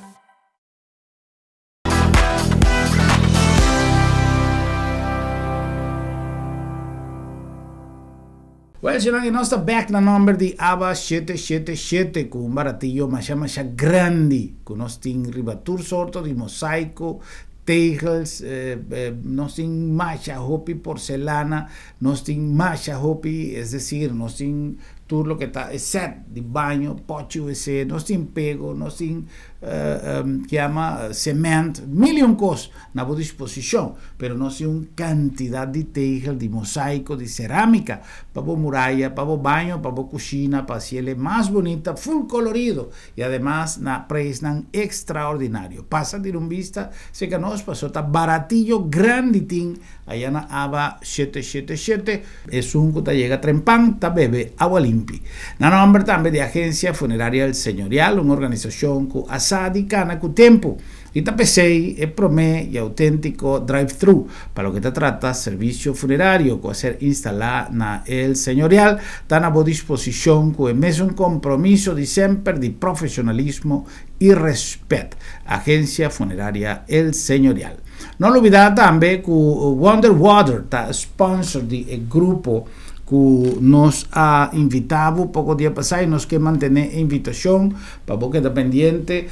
Well, señor, y nos ta back na nomber di ABA 777 cu un baratillo masha masha grandi cu nos tin riba tur sorto di mosaico, tegels, eh, eh, nos tin masha hopi porcelana, nos tin masha hopi, es decir, nos tin tur loke ta e set di baño, pochi wc, nos tin pego, nos tin ke yama cement, mil y un kos na bo disposishon, pero nos tin un kantidat di tegel, di mosaiko, di serámika pa bo muraya, pa bo baño, pa bo kushina, pa hasiel e mas bunita, full kolorido y ademas na preisnan ekstraordinario. Pasa tira un bista serka nos paso ta baratillo grandi tin Aya na aba 777. Esun ku ta yega trempan ta bebe awa limpi. Na nomber tambe di Agencia Funeraria El Señorial, un organisashon ku a sa di kana ku tempu i ta p'esei e promé i auténtiko drive-thru pa loke ta trata servisio funerario ku a ser instalá na El Señorial ta na bo disposishon ku e mesun kompromiso di semper di profesionalismo i rèspèt. Agencia Funeraria El Señorial. No lubidá tambe ku Wonder Water ta sponsor di e grupo ku nos a invitá bo poko dia pasá i nos ke mantené e invitashon pa bo keda pendiente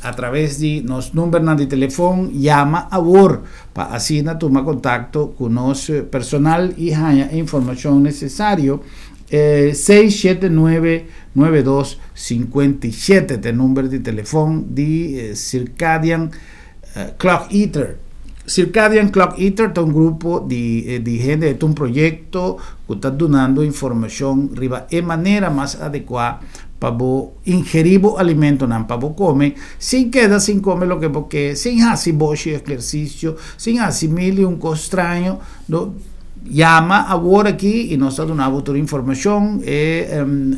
a traves di nos numbernan di telefon. Yama awor pa asina tuma kontakto ku nos personal i haña e informashon nesesario. 679 9257 ta e number di telefon di Circadian Clock Eater. Circadian Clock Eater ta un grupo di di hende, e ta un proyekto ku ta dunando informashon riba e manera mas adekuá pa bo ingerí bo alimentonan, pa bo kome sin keda sin kome loke bo ke, sin hasi boshi ehersisio, sin hasi mil i un kos straño. No, yama awor aki i nos ta duna bo tur informashon. E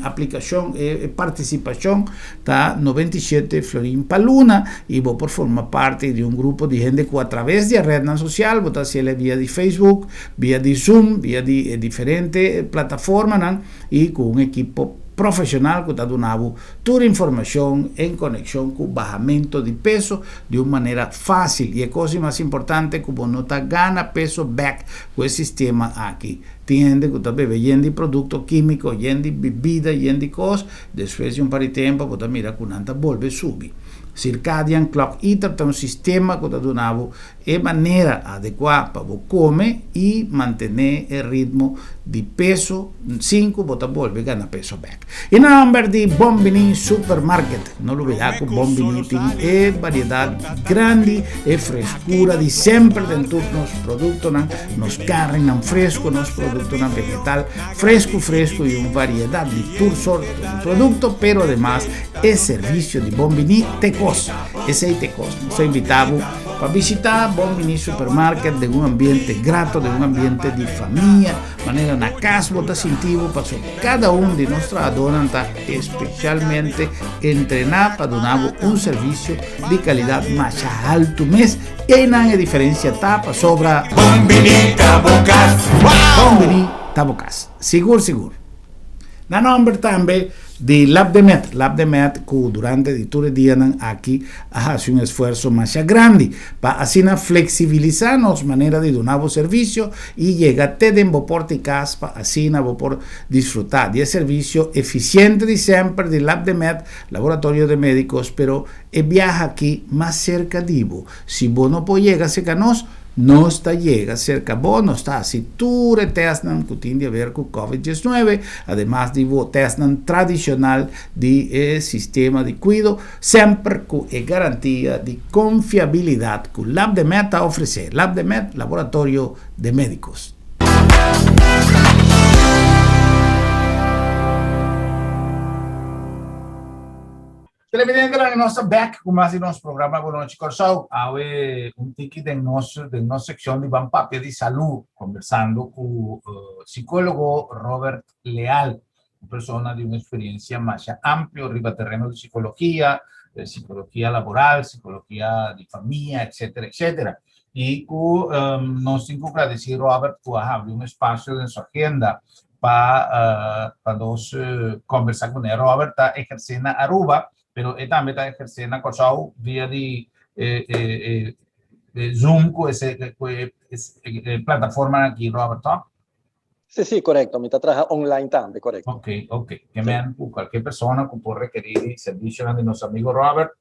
aplikashon, e partisipashon ta 97 florin pa luna i bo por forma parti di un grupo di hende ku atraves di e retnan sosial, bo ta hasiel via di Facebook, via di Zoom, via di e diferente plataformanan i ku un ekipo profeshonal ku ta duna bo tur informashon en konekshon ku bahamento di peso di un manera fácil y e cos di mas importante cu bo no ta gana peso bek cu e sistema aki. Tin hende cu ta bebe yen di producto quimico, yen di bibida, yen di cos, despues di un par di tempo bo ta mira cu nan ta bolbe subi. Circadian Clock Eater ta un sistema cu ta duna bo e manera adecua pa bo come y mantene e ritmo di peso sin cu bo ta bolbe gana peso bek. Y na nomber di Bon Bini Supermarket, no lubida cu Bon Bini tin e variedad grandi, e frescura di semper den tur nos productonan, nos carnenan fresco, nos productonan vegetal fresco fresco y un variedad di tur sorto di producto, pero ademas e servicio di Bon Bini te cos, esey te cos. Nos ta invita bo pa bishita Bon Bini Supermarket den un ambiente grato, den un ambiente di famia, manera na cas bo ta sinti bo paso cada un di nos trahadornan ta especialmente entrená pa duna bo un servicio di calidad masha haltu mes. Einan e diferencia ta pasobra
Bon Bini ta bo cas.
Bon Bini ta bo cas. Sigur sigur. Na nomber tambe di Labdemed, Labdemed ku durante di tur e dianan aki a hasi un esfuerso masha grandi pa asina fleksibilisá nos manera di duna bo servisio i yega te den bo porta i kas pa asina bo por disfrutá di e servisio efisiente di semper di Labdemed, Laboratorio de Médicos, pero e biaha aki mas serka di bo. Si bo no por yega serka nos, nos ta yega serka bo, nos ta hasi tur e tèstnan ku tin di haber ku Covid 19, ademas di bo tèstnan tradishonal di e sistema di kuido, semper ku e garantia di konfiabilidat ku Labdemed ta ofresé. Labdemed, Laboratorio de Médicos. Televidentenan nos ta bek ku mas di nos programa Bon Nochi Kòrsou. Awe un tiki den nos den nos sekshon di Ban Papia di Salú kombersando ku sikólogo Robert Leal, un persona di un eksperiencia masha amplio riba tereno di sikologia, sikologia laboral, sikologia di famia, etcetera, etcetera. I ku nos tin ku gradisí Robert ku a habri un espasio den su agenda pa pa nos conversa cu ne. Robert ta eherce na Aruba, pero e tambe ta eherce na Kòrsou via di e Zoom cu ese cu e plataforma aki, Robert, toch?
Sí, korekto. Mi ta traha online tambe, korekto.
Ok. Ke men ku kualke persona ku por rekerí servisio di nos amigu Robert,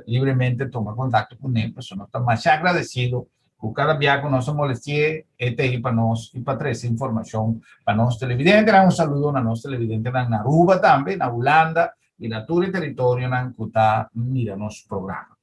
libremente tuma kontakto kuné, pasobra nos ta masha agradesido ku kada bia ku nos a molestié, e ta ei pa nos i pa trese informashon pa nos televidentenan. Un saludo na nos televidentenan na Aruba tambe, na Hulanda i na tur e teritorionan ku ta mira nos programa.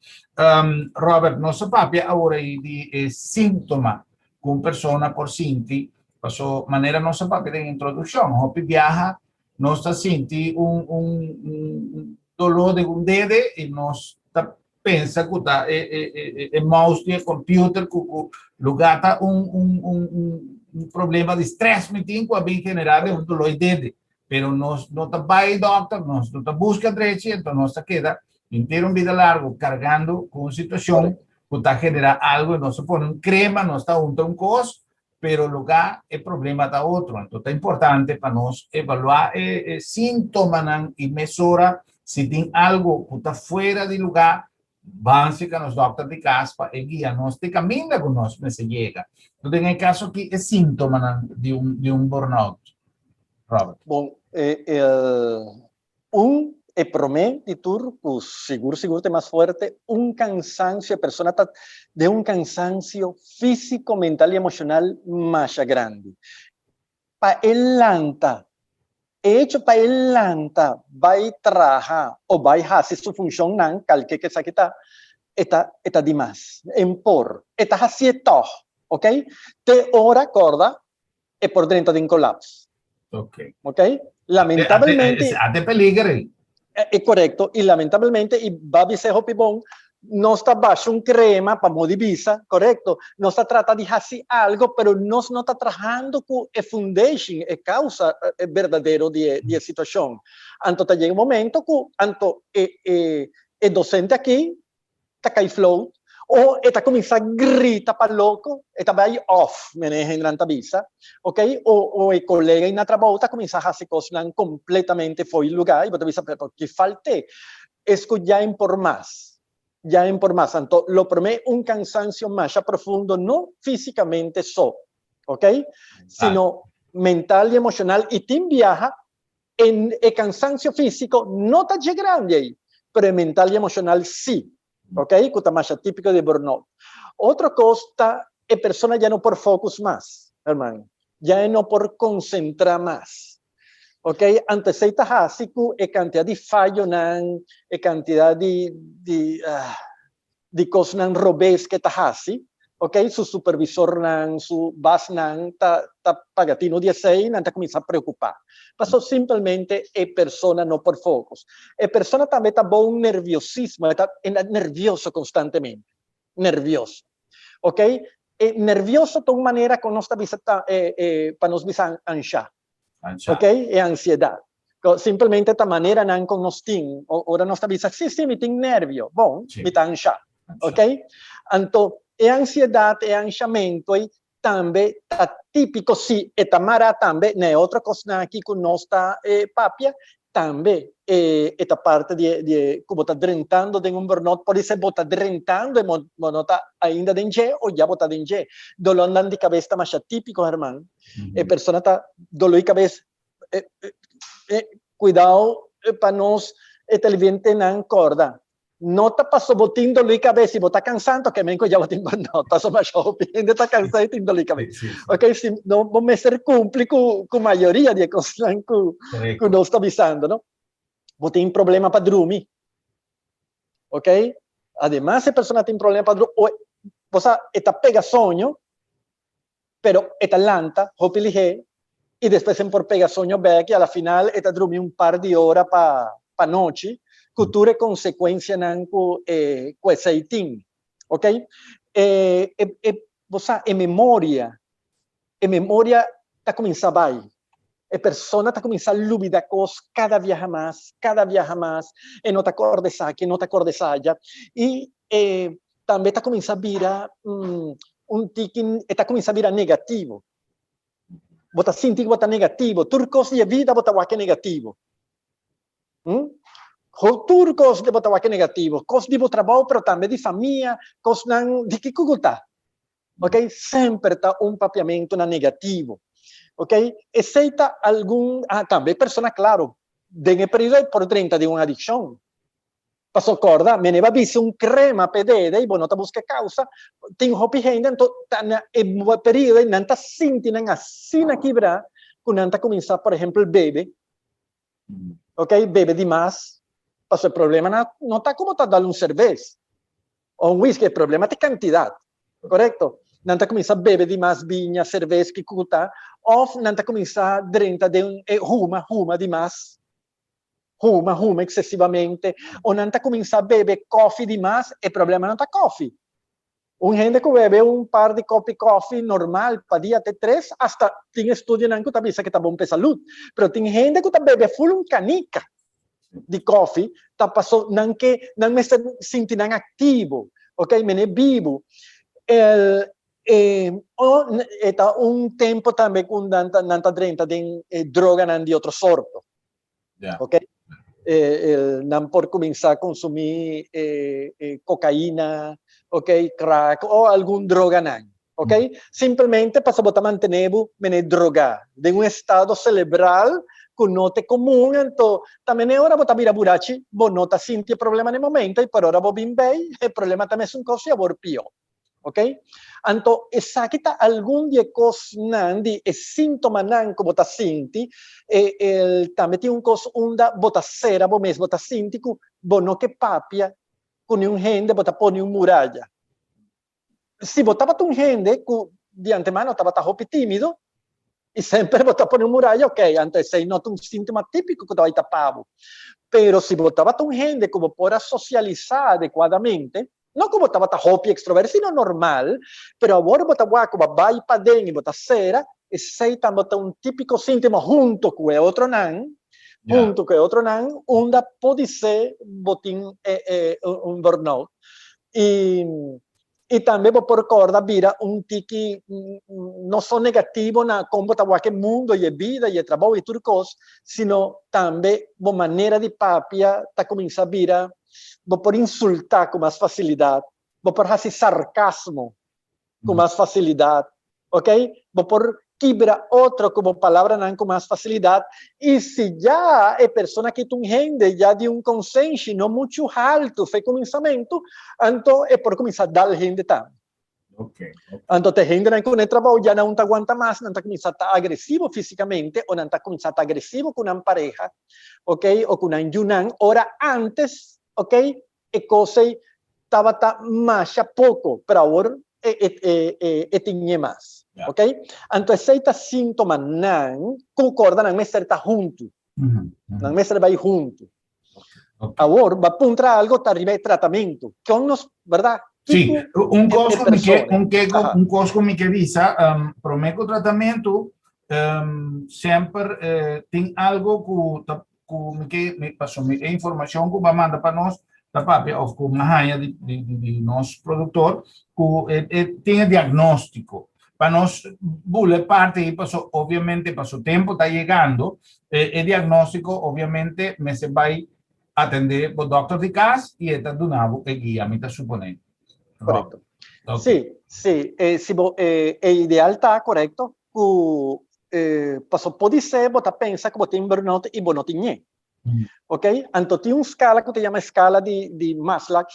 Robert, nos a papia awor ei di e síntoma ku un persona por sinti, paso manera nos a papia den introdukshon, hopi biaha nos ta sinti un un un doló den un dede i nos ta pensa ku ta e e e e mouse di e computer ku ku lugá ta un un un un problema di stress mi tin ku a bin generá den un doló di dede. Pero nos no ta bai dòkter, nos no ta buska drechi, enton nos ta keda henter un bida largu kargando ku un situashon ku ta generá algu, nos ta pone un krema, nos ta hunta un kos, pero lugá e problema ta otro. Anto ta importante pa nos evaluá e síntomanan i mesora si tin algu ku ta fuera di lugá, ban sika nos dòkter di kas pa e guia nos te kaminda ku nos mester yega. Anto den e kaso aki e síntomanan di un di un burnout, Robert.
Bon, e un e promé di tur ku sigur sigur ta e mas fuerte, un kansansio, e persona ta den un kansansio físiko, mental i emoshonal masha grandi. Pa e lanta, e hecho pa e lanta bai traha o bai hasi su funshonnan, kalke ke esaki ta, e ta e ta dimas, e por, e ta hasié tòg, ok? Te ora, kòrda, e por drenta den kolaps.
Ok.
Ok? Lamentablemente.
Ate peliger ei.
E korekto, i lamentablemente, i ba bis'é hopi bon, nos ta basha un krema pa modi bisa, korekto, nos ta trata di hasi algo, pero nos no ta trahando ku e foundation, e kausa berdadero di e di e situashon. Anto ta yega un momento ku anto e e e dosente aki ta kai float o e ta kuminsá grita pa loko, e ta bai off, mene hendenan ta bisa, ok, o o e kolega ei na trabou ta kuminsá hasi kosnan kompletamente fo'i lugá i bo ta bisa pero ki falt'é? Es ku ya en por mas, ya en por mas. Anto lo promé un kansansio masha profundo, no físikamente so, ok, sino mental i emoshonal i tin biaha En e cansancio fisico no ta dje grandi ei, pero e mental y emocional sí, ok, cu ta masha típico di burnout. Otro cos ta e persona ya no por focus mas, herman, ya e no por concentra mas, ok. Anto esei ta haci cu e cantidad di fayonan, e cantidad di di di kosnan robes ke ta hasi, ok, su supervisornan, su basnan ta ta paga tino di esei, nan ta kuminsá preokupá. Paso simpelmente e persona no por focus. E persona tambe ta bo un nerviosismo, e ta e ta nervioso konstantemente, nervioso, ok. E nervioso ta un manera ku nos ta bisa ta e e pa nos bisa anshá. Ok, e ansiedat. Simplemente ta maneranan kon nos tin, ora nos ta bisa, sí, sí, mi tin nervio, bon, mi ta anshá. Ok? Anto, e ansiedat, e anshamentu ei tambe ta típiko, si e ta mará tambe na e otro kosnan aki ku nos ta papia, Tambe e e ta parte di e di e ku bo ta drentando den un burnout, podisé bo ta drentando e bo no ta ainda den dje o ya bo ta den dje. Dolónan di kabes ta masha típiko, herman. E persona ta doló di kabes, kuidao pa nos e televidentenan kòrda No ta paso bo tin dolí kabes si bo ta kansá anto ke men ku ya bo tin burnout. Paso masha hopi hende ta kansá i tin dolí kabes. Ok, si no bo mester kumpli ku ku mayoria di e kosnan ku ku nos ta bisando, no? Bo tin problema pa drumi. Ok, ademas e persona tin problema pa drumi, bo sa e ta pega soño, pero e ta lanta hopi lihé i despues e por pega soño bek i a la final e ta drumi un par di ora pa pa nochi ku tur e konsekuensianan ku e ku esei tin. Ok? E e e bo sa e memoria e memoria ta kuminsá bai. E persona ta kuminsá lubidá kos kada biaha mas, kada biaha mas, e no ta kòrda esaki, e no ta kòrda esaya i e tambe ta kuminsá bira un tiki, e ta kuminsá bira negativo. Bo ta sinti ku bo ta negativo, tur kos di e bida bo ta wak e negativo. Tur kos bo ta wak e negativo, kos di bo trabou pero tambe di famia, kosnan di kiko ku ta. Ok, semper ta un papiamentu na negativo. Ok? Esei ta algun, ah, tambe persona, claro, den e periodo ei por drenta den un adiccion. Paso corda, mene ba bisa un crema p'e dede y bo no ta busca e causa, tin hopi hende anto ta na e periodo ei nan ta sinti nan asina kibra cu nan ta cuminsa, por ehempel, bebe, ok, bebe di mas, paso e problema na no ta como ta dal un cervez o un whisky, e problema ta e cantidad, correcto? Nan ta cuminsa bebe di mas biña, cervez, kico cu ta, of nan ta cuminsa drenta den e huma, huma di mas, huma, huma excesivamente, o nan ta cuminsa bebe koffie di mas, e problema no ta koffie. Un hende cu bebe un par di kopi koffie normal pa dia te tres, hasta tin estudionan cu ta bisa cu ta bon p'e salud. Pero tin hende cu ta bebe full un canica di koffie, ta paso nan ke, nan mester sinti nan activo, ok, mene bibu. El, e, o e ta un tempo tambe cu nan ta, nan ta drenta den e droganan di otro sorto. Ok? El, nan por cuminsa consumi cocaína, ok, crack o algun droganan. Ok? Simplemente pasobra bo ta mantene bo mene droga den un estado celebral cu no ta comun, anto ta mene ora bo ta bira burachi bo no ta sinti e problema na e momento y por ora bo bin bay e problema ta mesun cos y awor pio. Ok? Anto esaki ta algun di e kosnan, di e síntomanan ku bo ta sinti. E el tambe tin un kos unda bo ta sera bo mes, bo ta sinti ku bo no ke papia ku niun hende, bo ta pone un muraya. Si bo tabata un hende ku di antemano tabata hopi tímido i semper bo ta pone un muraya, ok, anto esei no ta un síntoma típiko ku ta bai tapa bo. Pero si bo tabata un hende ku bo por a sosialisá adekuadamente, No ku bo tabata hopi extroverti, sino normal, pero awor bo ta wak ku bo a bai paden i bo ta sera, esei tambe ta un típiko síntoma hunto ku e otronan, hunto ku e otronan, unda podisé bo tin e e un burnout. I i tambe bo por kòrda bira un tiki no so negativo na kon bo ta wak e mundo i e bida i e trabou i tur kos, sino tambe bo manera di papia ta kuminsá bira. Bo por insultá ku mas fasilidat, bo por hasi sarkasmo ku mas fasilidat, ok? Bo por kibra otro ku bo palabranan ku mas fasilidat, i si ya e persona aki ta un hende ya di un konsenshi no muchu haltu fe kuminsamentu, anto e por kuminsá dal hende tambe. Anto te hendenan ku nan trabou ya nan ta aguanta mas, nan ta kuminsá ta agresivo físikamente o nan ta kuminsá ta agresivo ku nan pareha, ok, o ku nan yunan, ora antes, ok, e kos ei tabata masha poko, pero awor e e e e e tin ñe mas, ok. Anto esei ta síntomanan ku korda nan mester ta huntu, nan mester bai huntu. Awor, ba puntra algo ta riba e tratamentu. Kon nos, berdad?
Sí, un kos ku mi ke, un ke, un kos ku mi ke bisa, um, promé ku tratamentu, um, semper eh, tin algo ku ta, ku mi ke, mi, paso mi, e informashon ku ba manda pa nos, ta papia of ku mi haña di, di, di, di nos produktor, ku e, e tin e diagnóstiko. Pa nos bula e parti ei, paso obviamente paso tempo ta yegando, e, e diagnóstiko obviamente mester bai atendé bo dòkter di kas i e ta duna bo e guia, mi ta suponé.
Korekto. Sí, sí. E, si bo, e, e ideal ta, korekto, ku e, paso podisé bo ta pensa ku bo tin burnout i bo no tin ñe. Ok, anto tin un skala ku ta yama eskala di di Maslach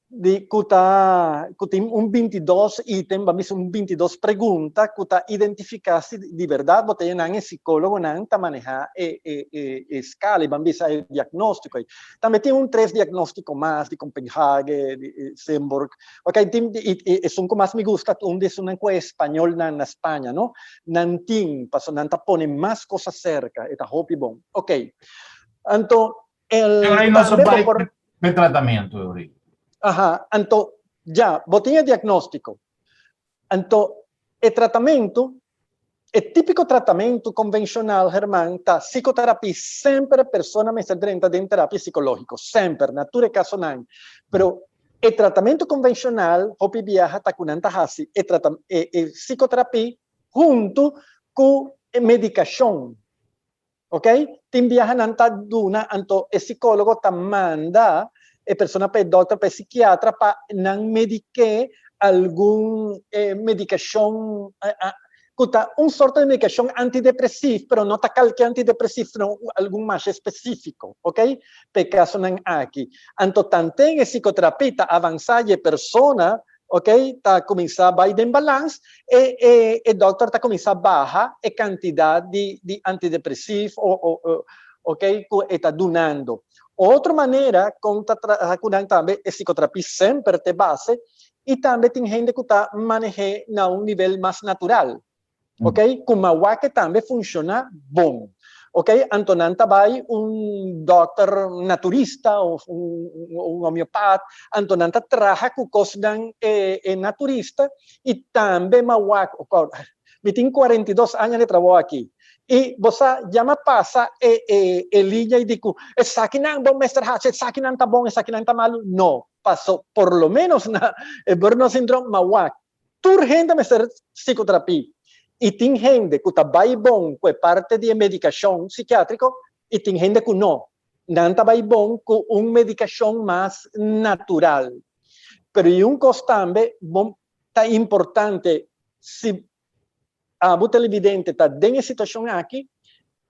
di ku ta ku tin un 22 ítem, ban bisa un 22 pregunta ku ta identifiká si di bèrdat bo ta yenan e sikólogonan ta manehá e e e e skala i ban bisa e diagnóstiko ei. Tambe tin un tres diagnóstiko mas di Kopenhagen, di Simburg. Ok, tin i i esun ku mas mi gusta ta un di esunnan ku e spañolnan na Spaña no, nan tin pasobra nan ta pone mas kos aserka, e ta hopi bon. Ok. Anto,
el Pero no se bai por... pe tratamiento, Eury.
Aha, anto, ya, bo tin e diagnóstico. Anto, e tratamiento, e típico tratamiento convencional, Germán, ta psicoterapia. Semper e persona mester drenta den terapia psicológico. Semper, na tur e casonan. Pero e tratamiento convencional, hopi biaha ta cu nan ta haci e, trata, e, e psicoterapia hunto cu e medicacion. Ok, tin biaha nan ta duna, anto e psicólogo ta manda e persona pa e dokter, pa e psikiatra pa nan medik'é algun medicacion. Ku ta un sorto di medikashon antidepresiv, pero no ta kalke antidepresiv, sino algun masha spesífiko, ok, pa e kasonan aki. Anto tanten e psikoterapia ta avansá i e persona, ok, ta kuminsá bai den balans, e e e dòkter ta kuminsá baha e kantidat di di antidepresiv o o ok ku e ta dunando. Otro manera kon ta traha ku nan tambe e psikoterapia semper ta e base i tambe tin hende ku ta maneh'é na un nivel mas natural, ok, ku mawake tambe funshoná bon, ok. Anto nan ta bai un dòkter naturista òf un homeopat, anto nan ta traha ku kosnan e naturista i tambe mawak, mi tin 42 aña di trabou aki i bo sa ya mi a pasa e e liña i di ku esakinan bo mester haci, esakinan ta bon, esakinan ta malu, no. Paso por lo menos na e burnout syndrome ma wak tur hende mester psicoterapia y tin hende cu ta bay bon cu e parte di e medicacion psikiatrico y tin hende cu no. Nan ta bay bon cu un medicacion mas natural. Pero y un cos tambe bo ta importante si abo televidente ta den e situacion aki,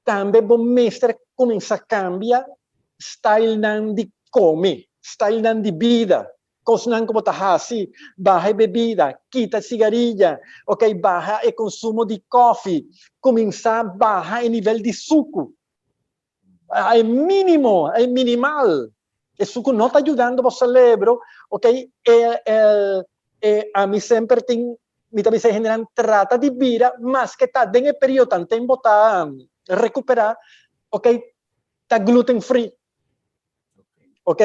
tambe bo mester cuminsa cambia stylenan di come, stylenan di bida, cosnan cu bo ta haci, baha e bebida, kita cigarilla, ok, baha e consumo di koffie, cuminsa baha e nivel di sucu. E mínimo, e minimal. E suku no ta yudando bo celebro, ok? E, e, e, ami semper tin, mi ta bisa e hendenan trata di bira, maske ta den e periodo tanten bo ta recupera, ok, ta gluten free. Ok?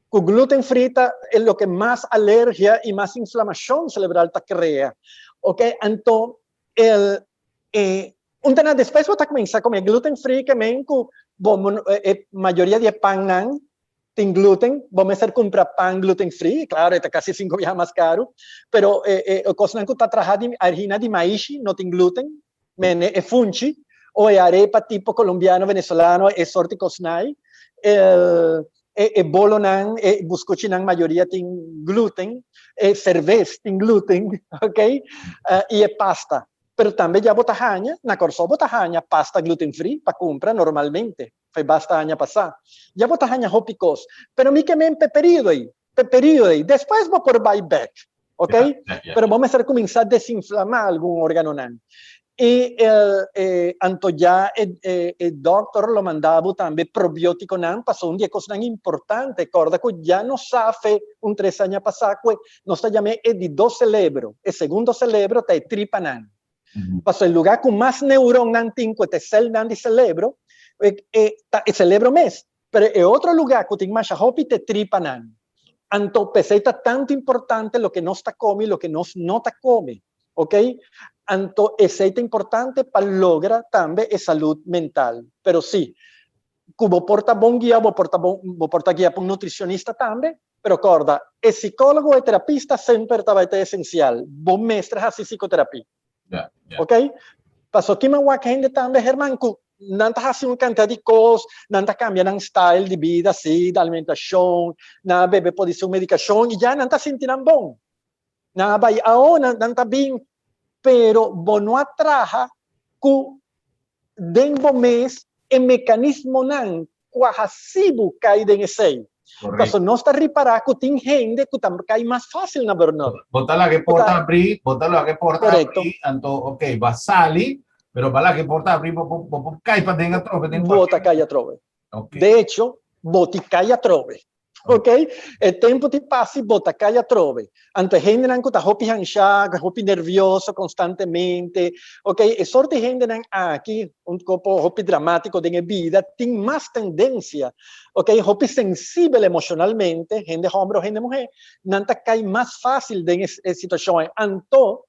Ku gluten free ta e loke mas alergia i mas inflamashon cerebral ta krea. Ok? Anto el e un tena despues bo ta kuminsá kome gluten free ke men ku bo e mayoria di e pannan tin gluten, bo mester kumpra pan gluten free, klaro e ta kasi sinku biaha mas karu, pero e e kosnan ku ta traha di harina di maishi no tin gluten, mene e funchi o e arepa tipo colombiano, venezolano, e sorti kosnan ei, e e bolonan, e buscochinan mayoria tin gluten, e cervez tin gluten, ok, i e pasta. Pero tambe ya bo ta haña, na Kòrsou bo ta haña pasta gluten free pa kumpra normalmente, fei basta aña pasá. Ya bo ta haña hopi kos. Pero mi ke men p'e periodo ei, p'e periodo ei. Despues bo por bai bèk, ok? Pero bo mester kuminsá desinflamá algun órganonan. I e anto ya e e dòkter lo manda bo tambe probiótikonan pasobra un di e kosnan importante, kòrda ku ya nos sa fe un tres aña pasá ku nos ta yam'é e di dos selebro, e segundo selebro ta e tripanan. Pasobra e lugá ku mas neuronnan tin ku ta e sèlnan di selebro e ta e selebro mes, pero e otro lugá ku tin masha hopi ta e tripanan. Anto p'esei ta tantu importante loke nos ta kome i loke nos no ta kome. Ok? Anto esei ta importante pa logra tambe e salud mental. Pero si, ku bo por ta bon guia, bo por ta bon, bo por ta guia pa un nutricionista tambe, pero corda, e psicólogo o e terapista semper ta bai ta esencial. Bo mester haci psicoterapia.
Ja, ja.
Ok? Paso ki man wak hende tambe, Herman, ku nan ta hasi un kantidat di kos, nan ta kambia nan style di bida, si, di alimentacion, nan a bebe podise un medicacion i ya nan ta sinti nan bon. Nan a bai awo, nan, nan ta bin, pero bo no a traha ku den bo mes e mekanismonan ku a hasi bo kai den esei.
Correcto.
Pasobra nos ta ripará ku tin hende ku ta kai mas fásil na burnout.
Bo ta laga e
Ku
porta
ta
abrí, bo ta laga e porta
Correcto.
abrí, anto ok, bo a sali, pero bo a laga e porta abrí, bo por, bo por kai paden atrobe den
Bo ta
cualkier
kai atrobe.
Ok.
De hecho, bo ti kai atrobe. Ok, e tempu ti pasa i bo ta kai atrobe. Anto e hendenan ku ta hopi hanshá, ku hopi nervioso konstantemente, ok, e sort di hendenan aki, un kopo hopi dramátiko den e bida, tin mas tendensia, ok, hopi sensibel emoshonalmente, hende hòmber o hende muhé, nan ta kai mas fásil den e situashon ei. Anto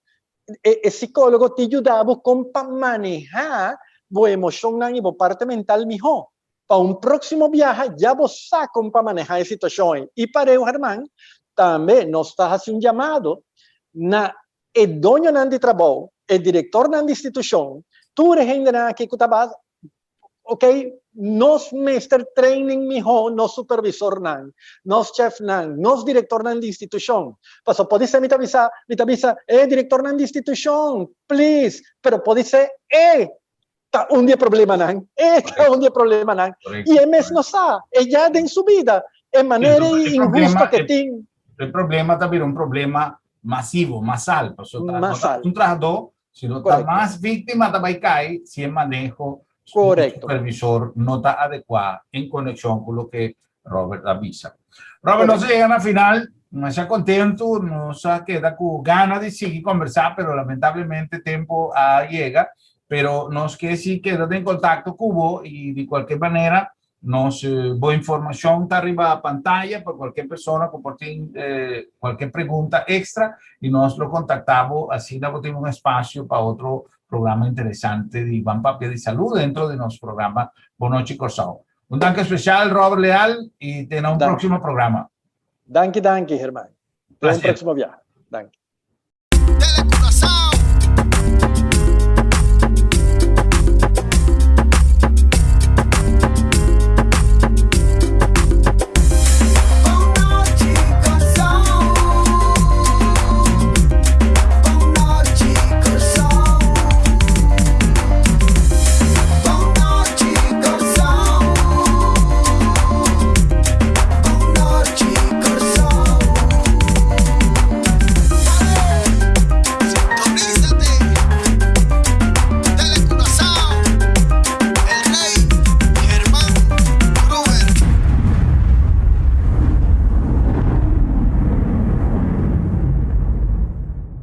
e sikólogo ti yuda bo kon pa manehá bo emoshonnan i bo parte mental mihó. Pa un próksimo biaha ya bo sa kon pa manehá e situashon ei. I pareu Herman, tambe nos ta hasi un yamado na e doñonan di trabou, e direktornan di institushon, tur e hendenan aki ku ta bas, Ok, nos mester training mihó nos supervisornan, nos chefnan, nos direktornan di institushon. Paso podisé mi ta bisa, mi ta bisa, e direktornan di institushon, please, pero podisé e ta un di e problemanan, e ta un di e problemanan. I e mes no sa, e ya den su bida, e manera inhusto ke tin.
E problema ta bira un problema masivo, masal, paso ta no ta un trahadó Sino ta mas víktima ta bai kai si e maneho di supervisor no ta adekuá en konekshon ku loke Robert a bisa. Robert, nos a yega na final. Masha kontentu, nos a keda ku gana di sigui kombersá, pero lamentablemente tempu a yega. Pero nos ke si keda den kontakto ku bo i di kualke manera Nos bo informacion ta riba pantaya pa cualkier persona cu por tin cualkier pregunta extra y nos lo contacta bo asina bo tin un espacio pa otro programa interesante di Ban Papia di Salud dentro di nos programa Bon Nochi Corsou. Un danki especial Robert Leal y te na un proximo programa.
Danki danki Herman. Te un proximo biaha. Danki.